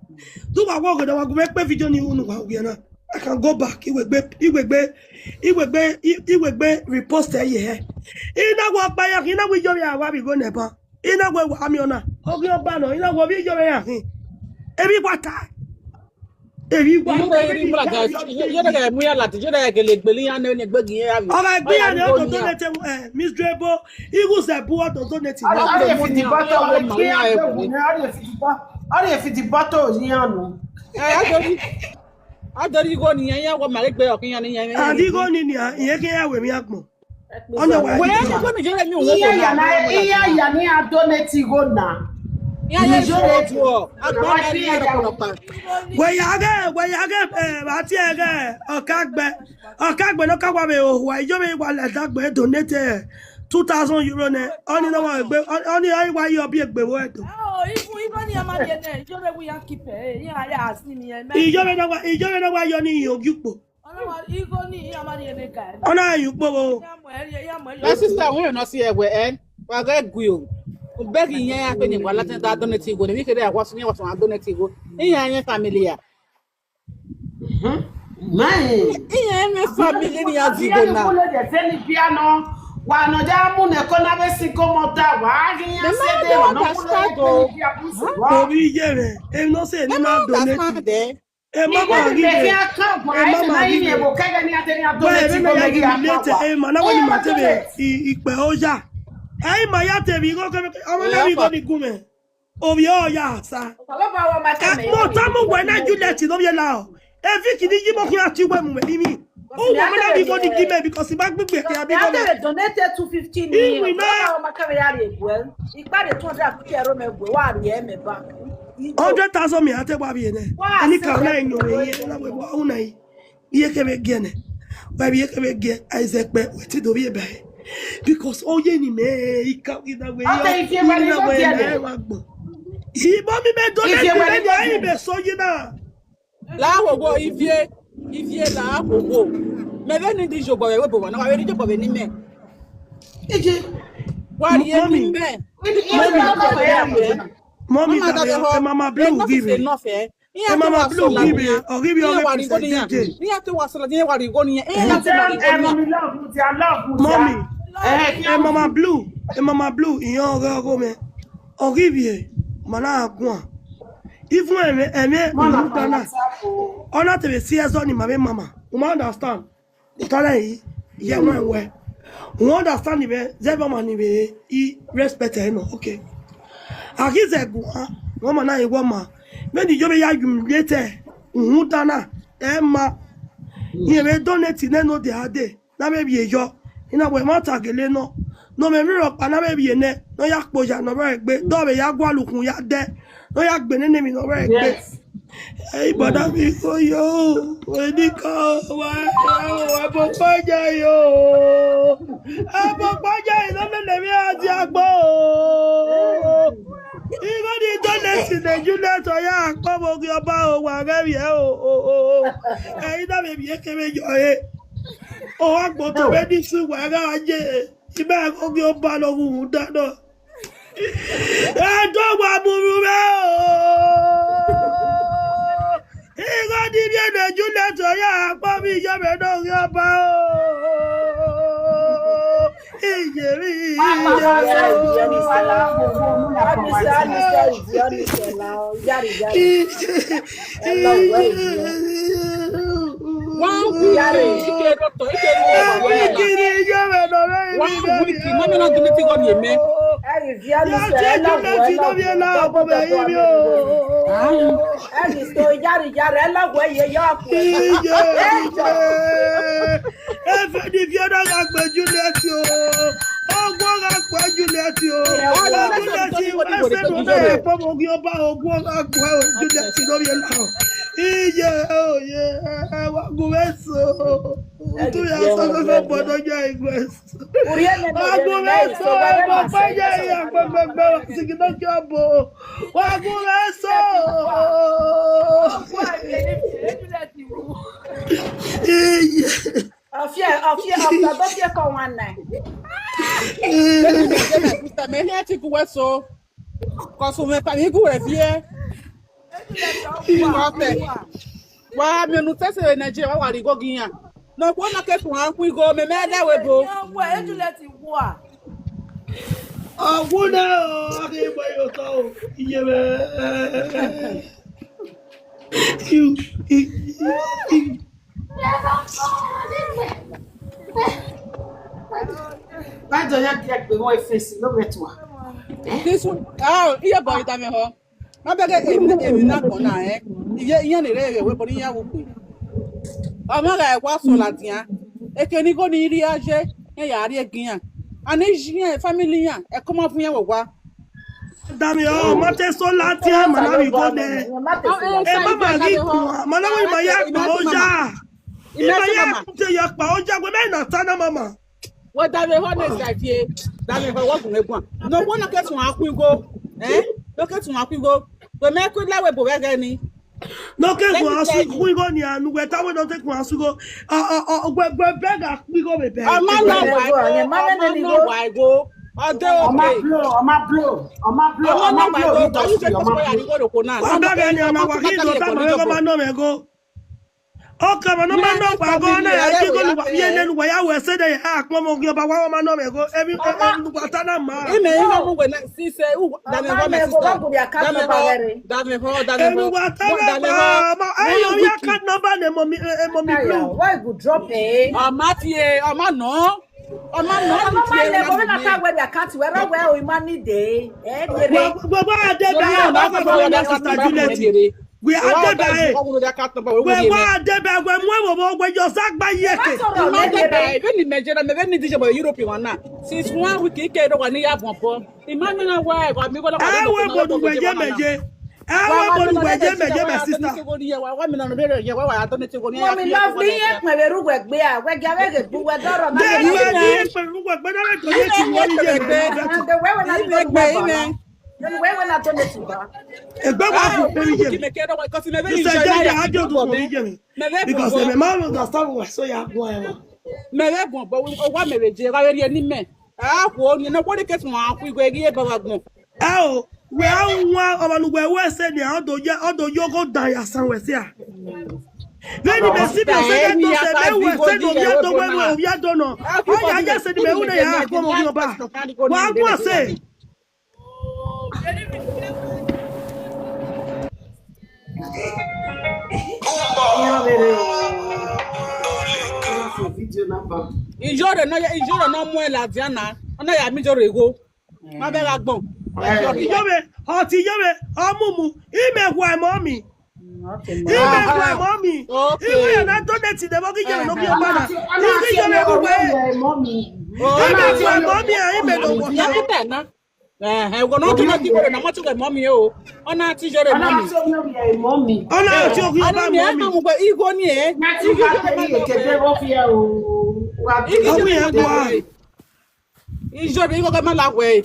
Do wa wo ghe da wa gu mẹ kpe video ni unu wa we na. I can go back. Iwegbe, Iwegbe, Iwegbe, I-, Iwegbe repost ẹ ye hẹ. I na wẹ ọkpa ya, I na wẹ iyore ya wa vbe igho nẹ ban. I na wẹ wa miẹn ọna. Oghi ọba nọ, I na wẹ ovbi iyore ya hin. Emwi wa ta. Emwi wa ta. Iyore gele mu ya lati, iyore gele gbele iran ne egbe gi iran ya vbe. Ọghe egbe iran ne ọ do donate, eh, Mister Ebo, igho zẹ bu ọ do donate. Ọ de fi di bọtọ wo ma iran ẹ. Ọ de fi di bọtọ, ọ de fi di bọtọ iran nọ. Eh, a do ri, a do ri igho ni iran ya wọ ma re gbe ọkhian ni iran. A di igho ni ni, iran ke ya wẹ emwi agbọn. Ọna wa wẹ ya ni igho ni yere mi wo. Iya ya na, iya ya ni a donate igho na. Iya ya ni igho na. Wẹ ya ghe, wẹ ya ghe, eh, vbe a tie ghe, Ọkagbe. Ọkagbe ne ọ ka wa vbe ohu, iyore wa la dagbe donate, eh, two thousand euro nẹ. Ọni na wa gbe, ọni, ọni wa ye ọbiẹ egbe vbe Ẹdo. Ọni a ma rhie nẹ, iyore wi ya keep ẹ, iran ya ask ni mi ẹ, mẹ. Iyore na wa, iyore na wa yọ ni iyan ogi ukpo. Ọna wa, igho ni iran ma rhie nẹ ka. Ọna ya ukpo wo. Iran mu ẹ rhie, iran mu ẹ rhie. My sister, we no see ẹ wẹ ẹ, wa ghẹ gui o. Beg iyan ya pe ni wa la tẹn da donate igho, ni vbe kherhe a wa sunu, wa sunu donate igho. Iran yẹn family ya. Mẹ. Iran yẹn family ni a zigbo na. Wa nọ ya mu ne ko na vbe single mother, wa ghi ya. The man don't understand o. Obi ye mẹ, e no say ni ma donate. E mama ghi mẹ. E mama ghi mẹ. Wẹ, e mama ya ghi mẹ later, e ma na wẹ ni ma te vbe i, ikpẹ oya. E ma ya te vbe igho ke, ọmọ na vbe igho ni gu mẹ. Ovbi ọ ya sa. Mo tama uwẹ na, Juliet ne ovbi ẹre la o. Evic ni yi mo khian tie uwẹ mu mwẹ ni mi. Uwẹ ma na vbe igho ni gi mẹ because I ma gbegbe ke a bi igho mẹ. Donate two fifty ni. Iwinna. Ọmọ kẹmẹ ya rhie eguẹ. Ikpa rhie two hundred fifty ẹre mẹ eguẹ, wa rhie mẹ ba. Hundred thousand mi a te wa vbiẹ nẹ. Ẹni ka na inu rẹ ye, na wẹ wa una yi. Iye kevbe giẹ nẹ. Wa vbe iye kevbe giẹ, Isaac kpẹ, wẹ te do vbiẹ ba ẹre. Because oye ni mẹ, I ka ghi na wẹ, I na wẹ, I na wẹ, I na wẹ agbọn. Ibọ mi mẹ do ne ti mẹ ni, a i mẹ so yi na. La wowo ivie, ivie la wowo. Mẹ vbe ni di jobọ vbe webo wa na, wa vbe ni jobọ vbe ni mẹ. Ije. Wa rie ni mẹ. Mommy, Mommy, Mama Blue give me. Mama Blue give me. Ọ give me all the percent. Iran te wa sọlọ, iran wa righo ni. Iran te wa righo ni. Mommy, Mama Blue, Mama Blue, iran ọghe ọghe mẹ. Ọ ghi vbiẹ, ma na guan. Even ẹmwẹ, ẹmwẹ Mama Blue dana. Ọ na te vbe si ẹzọ ni ma vbe mama. U ma understand? But ọna yi, ye wan wẹ. U understand ni vbe, zẹ vbe ọma ni vbe, I respect ẹ nọ, okay. A ghi zẹ guan, ọma na yi wẹ ọma. Vbene I yo vbe ya humiliate uhunmwu dana, ẹ ma. Rẹn vbe donate nẹ no dia dee. Na vbe vbiẹ yọ, I na wẹ ẹmwata gele nọ, ne ọ mwẹ emwi rhọkpa na vbe vbiẹ nẹ, ne ọ ya kpe oya ne ọ rre ẹre gbe, de ọ vbe ya gualọ ukhun ya dẹ, ne ọ ya gbe nene emwi ne ọ rre ẹre gbe. Ẹ i brother mi ko yo, ẹniko wa, wa bọ kpọja yo, ẹ bọ kpọja yi ne ọ nene emwi a dia gbo. Igho ni donate ne Juliet ọ ya kpọ vbe oghian ọba o, wa ghẹ vbiẹ o, o, o, o. Ẹ i na vbe vbiẹ kevbe yọ ẹre. Ọ gha gbe otọ vbe ni su wa gha ye, I ma ghe oghian ọba ne ọ ghunghun danọ. Ẹdọ wa mu ru mwẹ o. Igho ni vbiẹ ne Juliet ọ ya kpọ vbe iyọvbe ne oghian ọba o. Iye vbe iye o. Wa wu ike doctor, ike ni wa wa. Wa wu ike, mama na gini ti gọ ni eme. Ẹni so iyari iyari ẹ lọghọ ẹye ya ku. Efe ni viẹ na gha gbe Juliet o. Ọgbọ gha kpẹ Juliet o. Juliet, ẹfe ne u na ya kpọ vbe oghian ọba, ọgbọ gha kpẹ Juliet ne ovbi ẹre la. Iye, oye, ẹ wa gu mwẹ so. Utu ya sọ fẹfẹ bọdọ ya igbe so. Wa gu mwẹ so, ẹ ma fẹ ya ya gbẹgbẹgbẹ, wa sigi nọ ki ọbo. Wa gu mwẹ so. Iye. Ọfiẹ, ọfiẹ, ọfiẹ, ọfiẹ kọ wan nẹ. Mẹ ne ẹ ti gu wẹ so. Kọsu mẹ pa mi gu wẹ viẹ. Wa fẹ. Wa miẹn unu tẹsẹ vbe Nigeria, wa wa rhie igho gi iran. Ne okhuo na ke tun a khuan igho, mẹ mẹ ẹdẹ wẹ bo. Wa, Juliet wa. Ọgwọ na o, a ghi gbe ye otọ o, iye mwẹ. You, you, you. Why do you get the one face? No better. This one, oh, iye boy, dame ho. Ma bẹghe emwi, emwi na gbọn na, ẹ. Iye, iran ni rre vbe ẹvbo ne iran wu kpe. Ọmọ gha wa sọ ladian. Eke ni igho ni rhie a ye, iran ya rhie gie iran. A ni yi iran, family iran, ẹko ma vu iran vbe owa. Dami, ọ ma te so ladian, ma na vbe igho nẹ. E ma ma ghi kuan, ma na wẹ ma ya kpa oja. I ma ya te ya kpa oja, wẹ mẹ na ta na mama. Wẹ dame ho ne sa vie, dame ho wa gun eguan. No one na ke sun a khuan igho. Eh? Ọ ke tuma khuigho. Wẹ mẹ ku la wẹ bo vbe ẹghẹ ni. Ne ọ ke guan su khuigho nian, ne uwẹ ta wẹ ne ọ te guan su igho. Ọ, ọ, ọ, wẹ, wẹ bẹghe khuigho vbe bẹghe. Ọ ma nọ wa igho, ọ ma nọ wa igho. Ọ de oke. Ọ ma blow, ọ ma blow, ọ ma blow, ọ ma blow. Ọ ma nọ wa igho, ọ ma blow. Ọ bẹghe nian, ọ ma wa ghi do tama wẹ ọ ma nọ mwẹ igho. Ọke ọmọ ne ọ ma nọ wa igho na, ya ghi igho ne uwa vbiẹ nẹ, ne uwa ya wẹ sẹ nẹ, ya kpọnmwẹ ọghe ọba wa, ọ ma nọ mwẹ igho. Emwi, emwi ne uwa ta na ma. Imẹ, imẹ mu wẹ na, sise, u, da mẹ vbọ, my sister. Da mẹ vbọ, da mẹ vbọ, da mẹ vbọ. Emwi uwa ta na ma, ma, ayo, ya account number ne mummy, eh, eh, mummy Blue. Why you drop it? Ọ ma tie, ọ ma nọ. Ọ ma nọ, ọ ma tie, ọ ma nọ. Wẹ na ta wẹ account, wẹ rọ wẹ o, ima ni de. Eh, wẹ, wẹ, wẹ, a de ba, wẹ, wẹ, wẹ, sister Juliet. Wẹ a de ba e. Wẹ wa de ba, wẹ mu ẹvbo vbọ, wẹ yọ sa gba ye ke. Ima de ba e, vbene imẹ je na, mẹ vbene I dije vbe Europe wa na. Since one week, I ke do wa ni ya bun obọ. Ima ni na wa e, wa mi wẹ na wa. Ẹ wẹ bo nu wẹ ye mẹ ye. Ẹ wẹ bo nu wẹ ye mẹ ye, my sister. Wa wa mi na no be ye, wa wa donate igho ni. Mummy Lovely, ye kpẹ vbe ru wẹ gbe a, wẹ gia vbe ghe bu wẹ dọrọ na. De ye ye kpẹ vbe ru wẹ gbe na, wẹ donate igho ni ye mẹ. And the way wẹ na donate igho ni ye mẹ. Then wẹ wẹ na donate ba. Egbe wa bu pe ye. Ki mẹ ke do wa, 'cause mẹ vbe enjoy na ya. Adu do ye mẹ. Because mẹ ma understand why so ya go e. Mẹ vbe gbọn, but wa mẹ vbe je, wa vbe rhie ne imẹ. A khuo ni, ne wo de ke tuma khuigho ghi e ba wa gbọn. Ẹ o, wẹ a wan ọmwa ne uwẹ wẹ sẹ nia, ọ do ye, ọ do ye ogho dan ya san wẹ sia. Vbene imẹ si mẹ sẹ ne do sẹ, mẹ wẹ sẹ ne ovbi Ado nọ. Ọ ya ye sẹ ne imẹ ru ne ya kpọnmwẹ ovbi ọba. Wa guan sẹ. Iyore na, iyore na mu ẹn ladian na, ọ na ya miẹn iyore igho. Ma bẹ gha gbọn. Iyore, ọ ti iyore, ọ mumu, imẹ hu ẹmọ mi. Imẹ hu ẹmọ mi. Iwe ya na donate de vbọ ghi iyore ne ovbi ọba na. Iwe iyore hu wẹ. Imẹ hu ẹmọ mi, a imẹ do wọ. Ẹhẹn, wẹ ne ọ tọ na ti iyore na, ma tọ ghe mummy o. Ọ na tọ iyore mummy. Ọ na tọ iyore mummy. Ọ na tọ iyore mummy. Ọ na miẹn ma mu gbe igho ni e. Na ti igho ma la wẹ. Iyore igho ma la wẹ.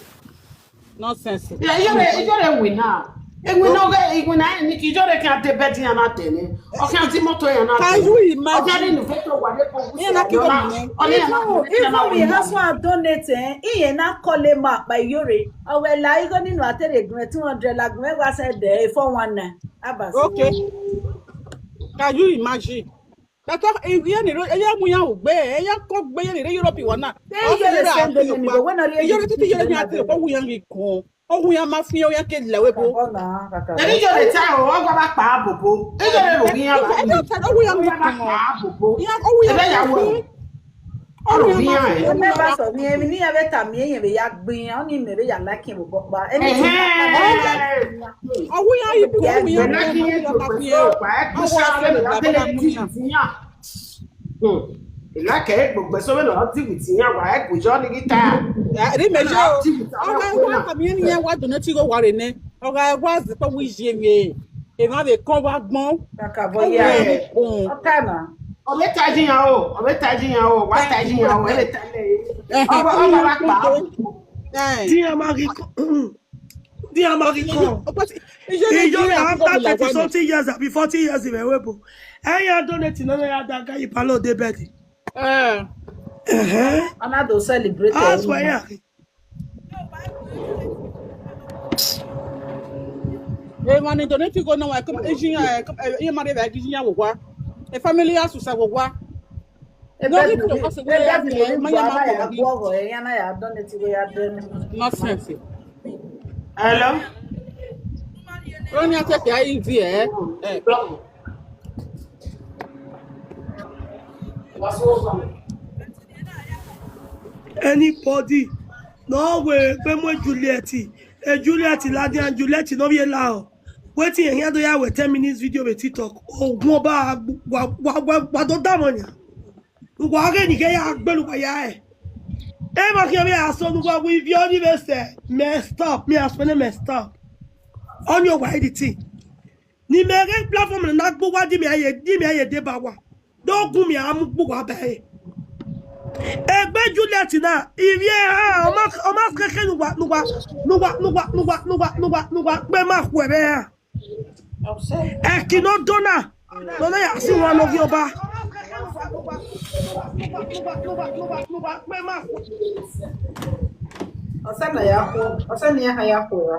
Nonsense. Ya, iyore, iyore win na. Ewin na ọghe, ewin na ni ki iyore khian de bed iran na dẹ nẹ. Ọ khian di moto iran na dẹ. Can you imagine? Ọ khian ni nu veto wa de ko. Iran na ki igho nẹ. Ọ ni iran na ki igho nẹ. Even, even we have some donate, eh, iran na call him up by iyore. Ọ wẹ la igho ni nu a te rhie gun two hundred, la gun wa sẹ dẹ four one nine. Abasi. Okay. Can you imagine? Tata, iye ni ro, iye mu yan ugbe, iye ko gbe iye ni re Europe wa na. Iye re send me ni, but when I, iye re titi iye re yan ti ko wu yan ki kon. O wu yan ma fi o yan ke lẹ wẹ bo. Eri iye re ta o, o gba ba kpa bobo. Iye re ro yan ba. Iye ta o wu yan mi kon. Kpa bobo. Ya o wu yan. Ebe ya wo. O ro yan e. Me ba sọ ni, emi ni ya vbe ta mi, eyen vbe ya gbin, ọ ni mẹ vbe ya like him bobo kpa. Eni ti. O wu yan yi bu, o wu yan. Ilaka egbogbo eso vbene ọ deal with iran, wa ẹgu yọ ni ghi ta. Ri mẹ yo. Ọghe wa kami iran wa donate igho wa re nẹ. Ọghe wa zẹ kpọ wi ye mẹ. Emwa vbe kọn wa gbọn. Kaka bọ ya. Ọta na. Ọ vbe taji iran o, ọ vbe taji iran o, wa taji iran o, ẹ vbe ta lẹ. Ọba, ọba wa kpa. Di iran ma ghi kọn. Di iran ma ghi kọn. Iye after thirty something years, abi forty years, in a way, bro. Ẹ ya donate, no, no, ya da ga, you palo de bed. Eh. Uh-huh. Ana do celebrate. That's why, yeah. Hey, man, donate igho na wa, come, eh, eh, eh, ma de ba gi ya wo wa. E family house sa wo wa. No, we don't pass away. Ma ya ma ko gi. Nonsense. Hello? Ronnie, I take your easy, eh? Eh. Anybody? No way, pe mu Juliet. E Juliet ladian, Juliet no vbe la o. Wetin ehian do ya wẹ ten minutes video vbe TikTok. Ogun ọba wa, wa, wa, wa do da mọ yan. Uwa ghe ni ghe ya gbelu uwa ya e. Emwa khian vbe a sọ ne uwa wi viọ ni vbe sẹ, messed up, mi a suẹn nẹ messed up. Ọni uwa editi. Ne imẹ ghe platform na na gbe uwa di mẹ ye, di mẹ ye deba uwa. Do gu mẹ a mu gbe uwa ba ẹre. Egbe Juliet na, ivbi eha, ọ ma, ọ ma keke ne uwa, ne uwa, ne uwa, ne uwa, ne uwa, ne uwa, ne uwa, ne uwa kpe ma khuẹ vbe eha. Ẹki ne ọ do na, ne ọ na ya si wan ne ọ ghi ọba. Ọsẹ na ya khuẹ, ọsẹ ne iran ya khuẹ ra.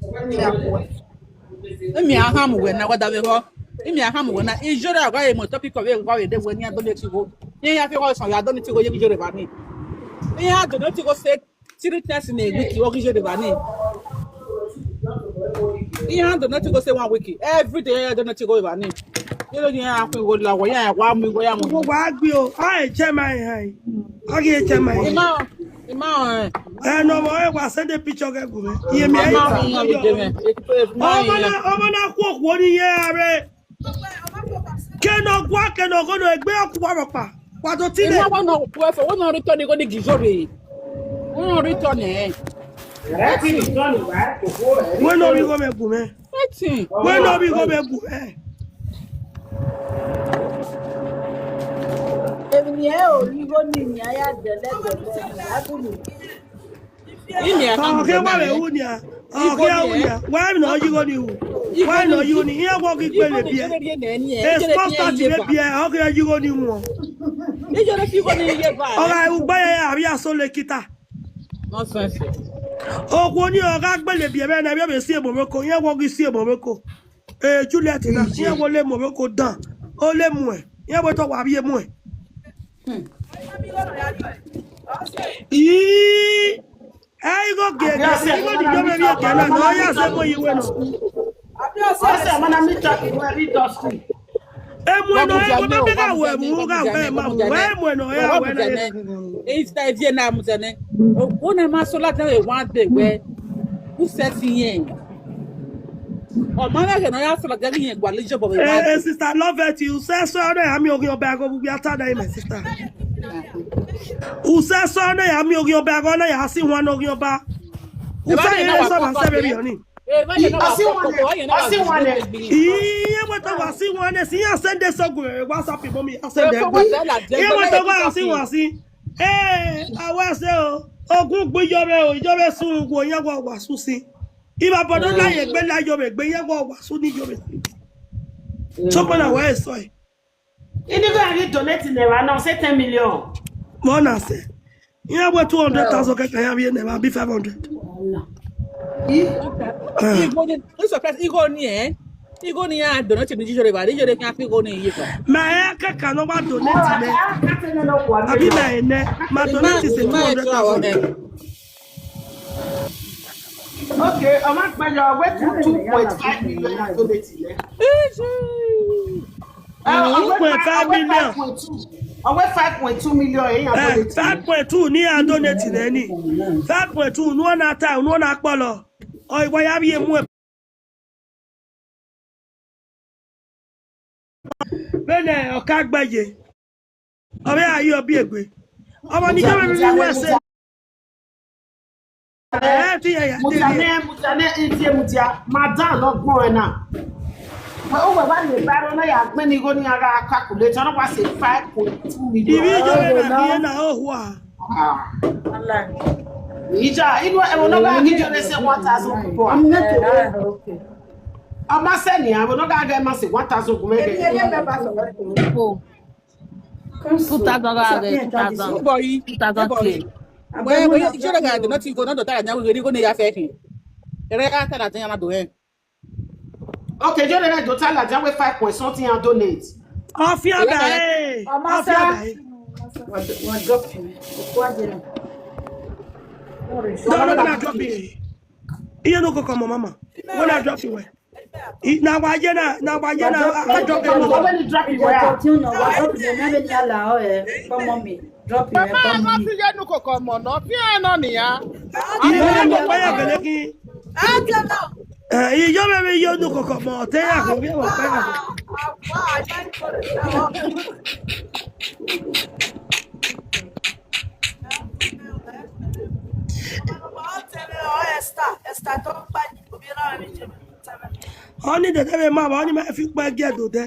Ọsẹ ne iran ya khuẹ. Imi a khama uwẹ na, wa da vbe họ. Imi a khama uwẹ na, iyore a gha ye mu topic vbe gha vbe de wẹ ne iran donate igho. Iran ya fi igho sọn ya donate igho ye iyore evba ni. Iran donate igho se three times in a week, ọ ghi iyore evba ni. Iran donate igho se one week. Every day iran donate igho evba ni. Iran ya khuẹ igho la wẹ, iran ya wa mu igho ya mu. Igho wa gbe o, a e che ma iran. A ghi e che ma iran. Ima, ima ọnrẹn. Ẹ nọ vbe ọre wa send the picture ghẹ gu mwẹ. Iye mi ẹ. Ima ọnrẹn, ima ọnrẹn. Ọmọ na, ọmọ na khuo khuo ni ye ave. Kene ọ gua, kene ọ ghono egbe ọkhuwa rhọkpa. Wa do tine. Ima wa nọ khuẹ fo, wẹ nọ return igho ni ghi iyore. Wẹ nọ return ẹ. Wẹ nọ vbe igho mwẹ gu mwẹ. Nothing. Wẹ nọ vbe igho mwẹ gu mwẹ. Emwi ne ẹ ru igho ni, ne a ya dẹlẹ dẹlẹ, a gu ni. Imi a khama uwẹ na, ọ khian ru nia. Wa emwi ne ọ yi igho ni ru. Wa emwi ne ọ yi igho ni. Iran wọ ghi gbele biẹ. Sponsor ti vbe biẹ, ọ khian yi igho ni wọn. Iyore fi igho ni ye ba. Ọ gha ru gbe ya, a vbe ya so le kita. Nonsense. Okhuo ni ọ gha gbele biẹ vbe na, vbe si ebo vbe ko, iran wọ ghi si ebo vbe ko. Eh, Juliet na, iran wọ le mu vbe ko dan. O le muẹ. Iran wọ tọ wa vbe muẹ. Ii, ẹ igho giẹgiẹ, igho ni yo mwẹ vbe ẹkẹ na, ne ọ ya zẹ ẹmwẹ yi wẹ nọ. Ọsẹ ọmọ na mi talk in very dusty. Ẹmwẹ nọ ẹ, wẹ ma bẹgha wẹ mu gha wẹ ma mu, wẹ ẹmwẹ nọ ẹ, wẹ na ye. Is that if you na mu zẹnẹ? Wẹ na ma so ladian vbe one day wẹ, u sẹ fi yẹn. Ọ ma ghẹ ne ọ ya so ladian vbe yẹn gualọ ijọbọ vbe Eh, eh, sister Loveth, u sẹ sọ na ya miẹn oghian ọba ẹghẹ vbe ugbia ta na, my sister. U sẹ sọ na ya miẹn oghian ọba ẹghẹ na ya si wan ne oghian ọba. U sẹ ye sọ ma sẹ vbe rhiọn ni. Iye wẹ tọ wa si wan nẹ, si iran send sọ gu WhatsApp mọ mi, a send ẹgbẹ. Iye wẹ tọ wa si wan si. Eh, a wa sẹ o. Ogun gbe iyore o, iyore sun wo, iran wa wa su si. Iba bọdọ la ye egbe la yo vbe egbe, iran wa wa su ni yo vbe. Sokpan na wa eso e. Ini go ya ghi donate ne evba na, ọ sẹ ten million. Mọ na sẹ. Iran wẹ two hundred thousand kẹkẹ, iran vbe ne evba bi five hundred. Igho ni, I'm surprised, igho ni, eh? Igho ni iran donate ni iyore evba, iyore khian fi igho ni ye evba. Ma ẹ kẹkẹ ne ọ wa donate nẹ. Abi ma ẹ nẹ, ma donate sẹ two hundred thousand. Okay, ọ ma gbe yọ, wẹ two point five million ya donate nẹ. Two point five million. Ọ wẹ five point two million, eh, ya donate. Five point two ni a donate nẹ ni. Five point two, unu na ta, unu na kpọlọ. Ọ, iwa ya vbe mu e. Vbene ọ ka gbe ye, ọ vbe a ye ọbi egbe. Ọmọ ni jẹ vbe vbe wẹ sẹ. Ẹ ti ya ya. Mudia nẹ, mudia nẹ, iye mudia, madam ne ọ gbẹn na. Wẹ, o wẹ wa ne ba na ya gbẹn ni igho ni a gha calculate, ọ na wa sẹ five point two million. Ibi iyore na bi na o hua. Ah. Ija, inu ẹvbo ne ọ gha ghi iyore sẹ one thousand people. Ọ ma sẹ nian, ẹvbo ne ọ gha ghe ma sẹ one thousand gu mwẹ ghe. Two thousand gha ghe, two thousand. Boy, two thousand boy. Wẹ, wẹ, iyore gha donate igho, ne ọ do ta ra nian, wẹ, igho ne ya fẹ khin. Ẹre gha ta ra nian na do hẹ. Okay, iyore gha do ta ra nian wẹ five point something and donate. Ọfian da e. Ọfian da e. Wa drop him. Wa drop him. No, no, no, drop him. Iye no koko mọ mama. Wẹ na drop him wẹ. I, na wa ye na, na wa ye na, a drop him. Wa drop him. Wa drop him. Na be ni ala o e. Come on me. Drop him. Mama, come on me. Iye no koko mọ nọ, fi ẹ nọ nian. Iye no koko ya gele ki. Eh, iye me me iye no koko mọ, te ya ko bi wa pa ya. Oni dede vbe ma ba, oni ma fi ukpa gie do de.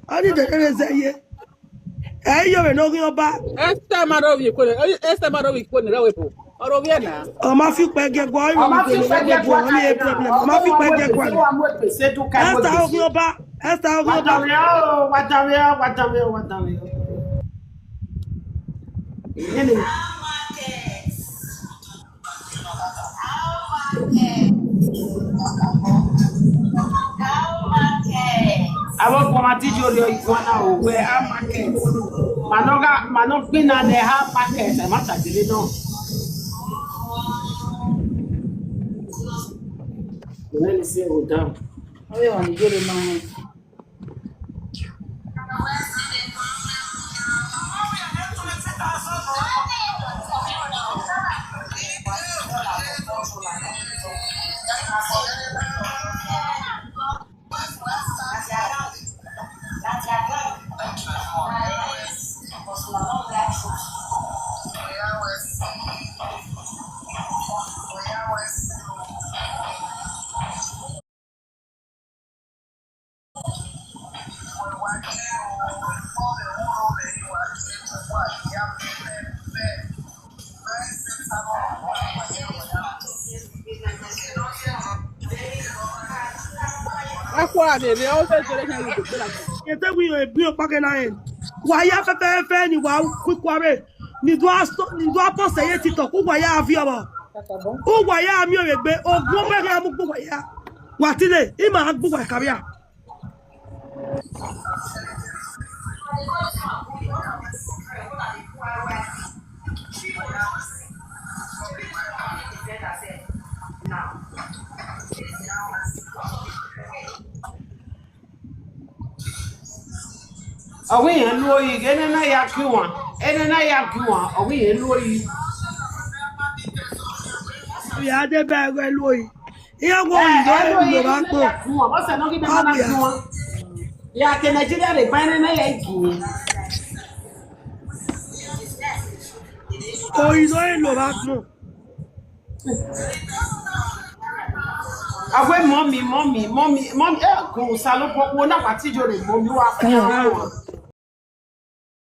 Oni dede vbe zẹ ye. Ẹ i ye ovbi ne oghian ọba. Esther ma rre ovbi ikhuo ne, Esther ma rre ovbi ikhuo ne rre ẹvbo. Ọ rre ovbi ẹre na. Ọ ma fi ukpẹ gie ẹguae, ọ ma fi ukpẹ gie ẹguae, ọ ma problem. Ọ ma fi ukpẹ gie ẹguae. Esther oghian ọba, Esther oghian ọba. Wa danmwehọ, wa danmwehọ, wa danmwehọ, wa danmwehọ. Nene. Avbe ọguọmwadia Iye Orhiọn, iguan na o, wẹ a market. Ma nọ gha, ma nọ gbinna ne a market, ẹ ma ta dele nọ. Let me see, hold on. Ọ yọ, ni gele ma. Akhuẹ a vbe rre, ọ sẹ dere khian ye egbe na. Ete wi egbe ọkpa ke na rẹn. Wa ya fẹfẹfẹ ni wa ku ikua rre. Ni do a so, ni do a post ye TikTok, uwa ya viọ vbọ. Uwa ya miẹn ovbi egbe, ogun ọmọ ẹghẹ a mu gbe uwa ya. Wa tile, ima a gbe uwa kavbia. Ọ wẹ irẹn lu oyi, ghẹ nene a ya gie uwa, ghẹ nene a ya gie uwa, ọ wẹ irẹn lu oyi. Ya deba ẹghẹ lu oyi. Iran wo oyi do ẹ lu oyi, lo ra kpo. Ọsẹ nọ ghi nene a gie uwa. Ya ke Nigeria rre gba nene a ya gie uwa. Oyi do ẹ lo ra kpo. Avbe mummy, mummy, mummy, mummy, ẹ, kò Osanobua, wo na wa ti yo rre mummy, wa fi hàn.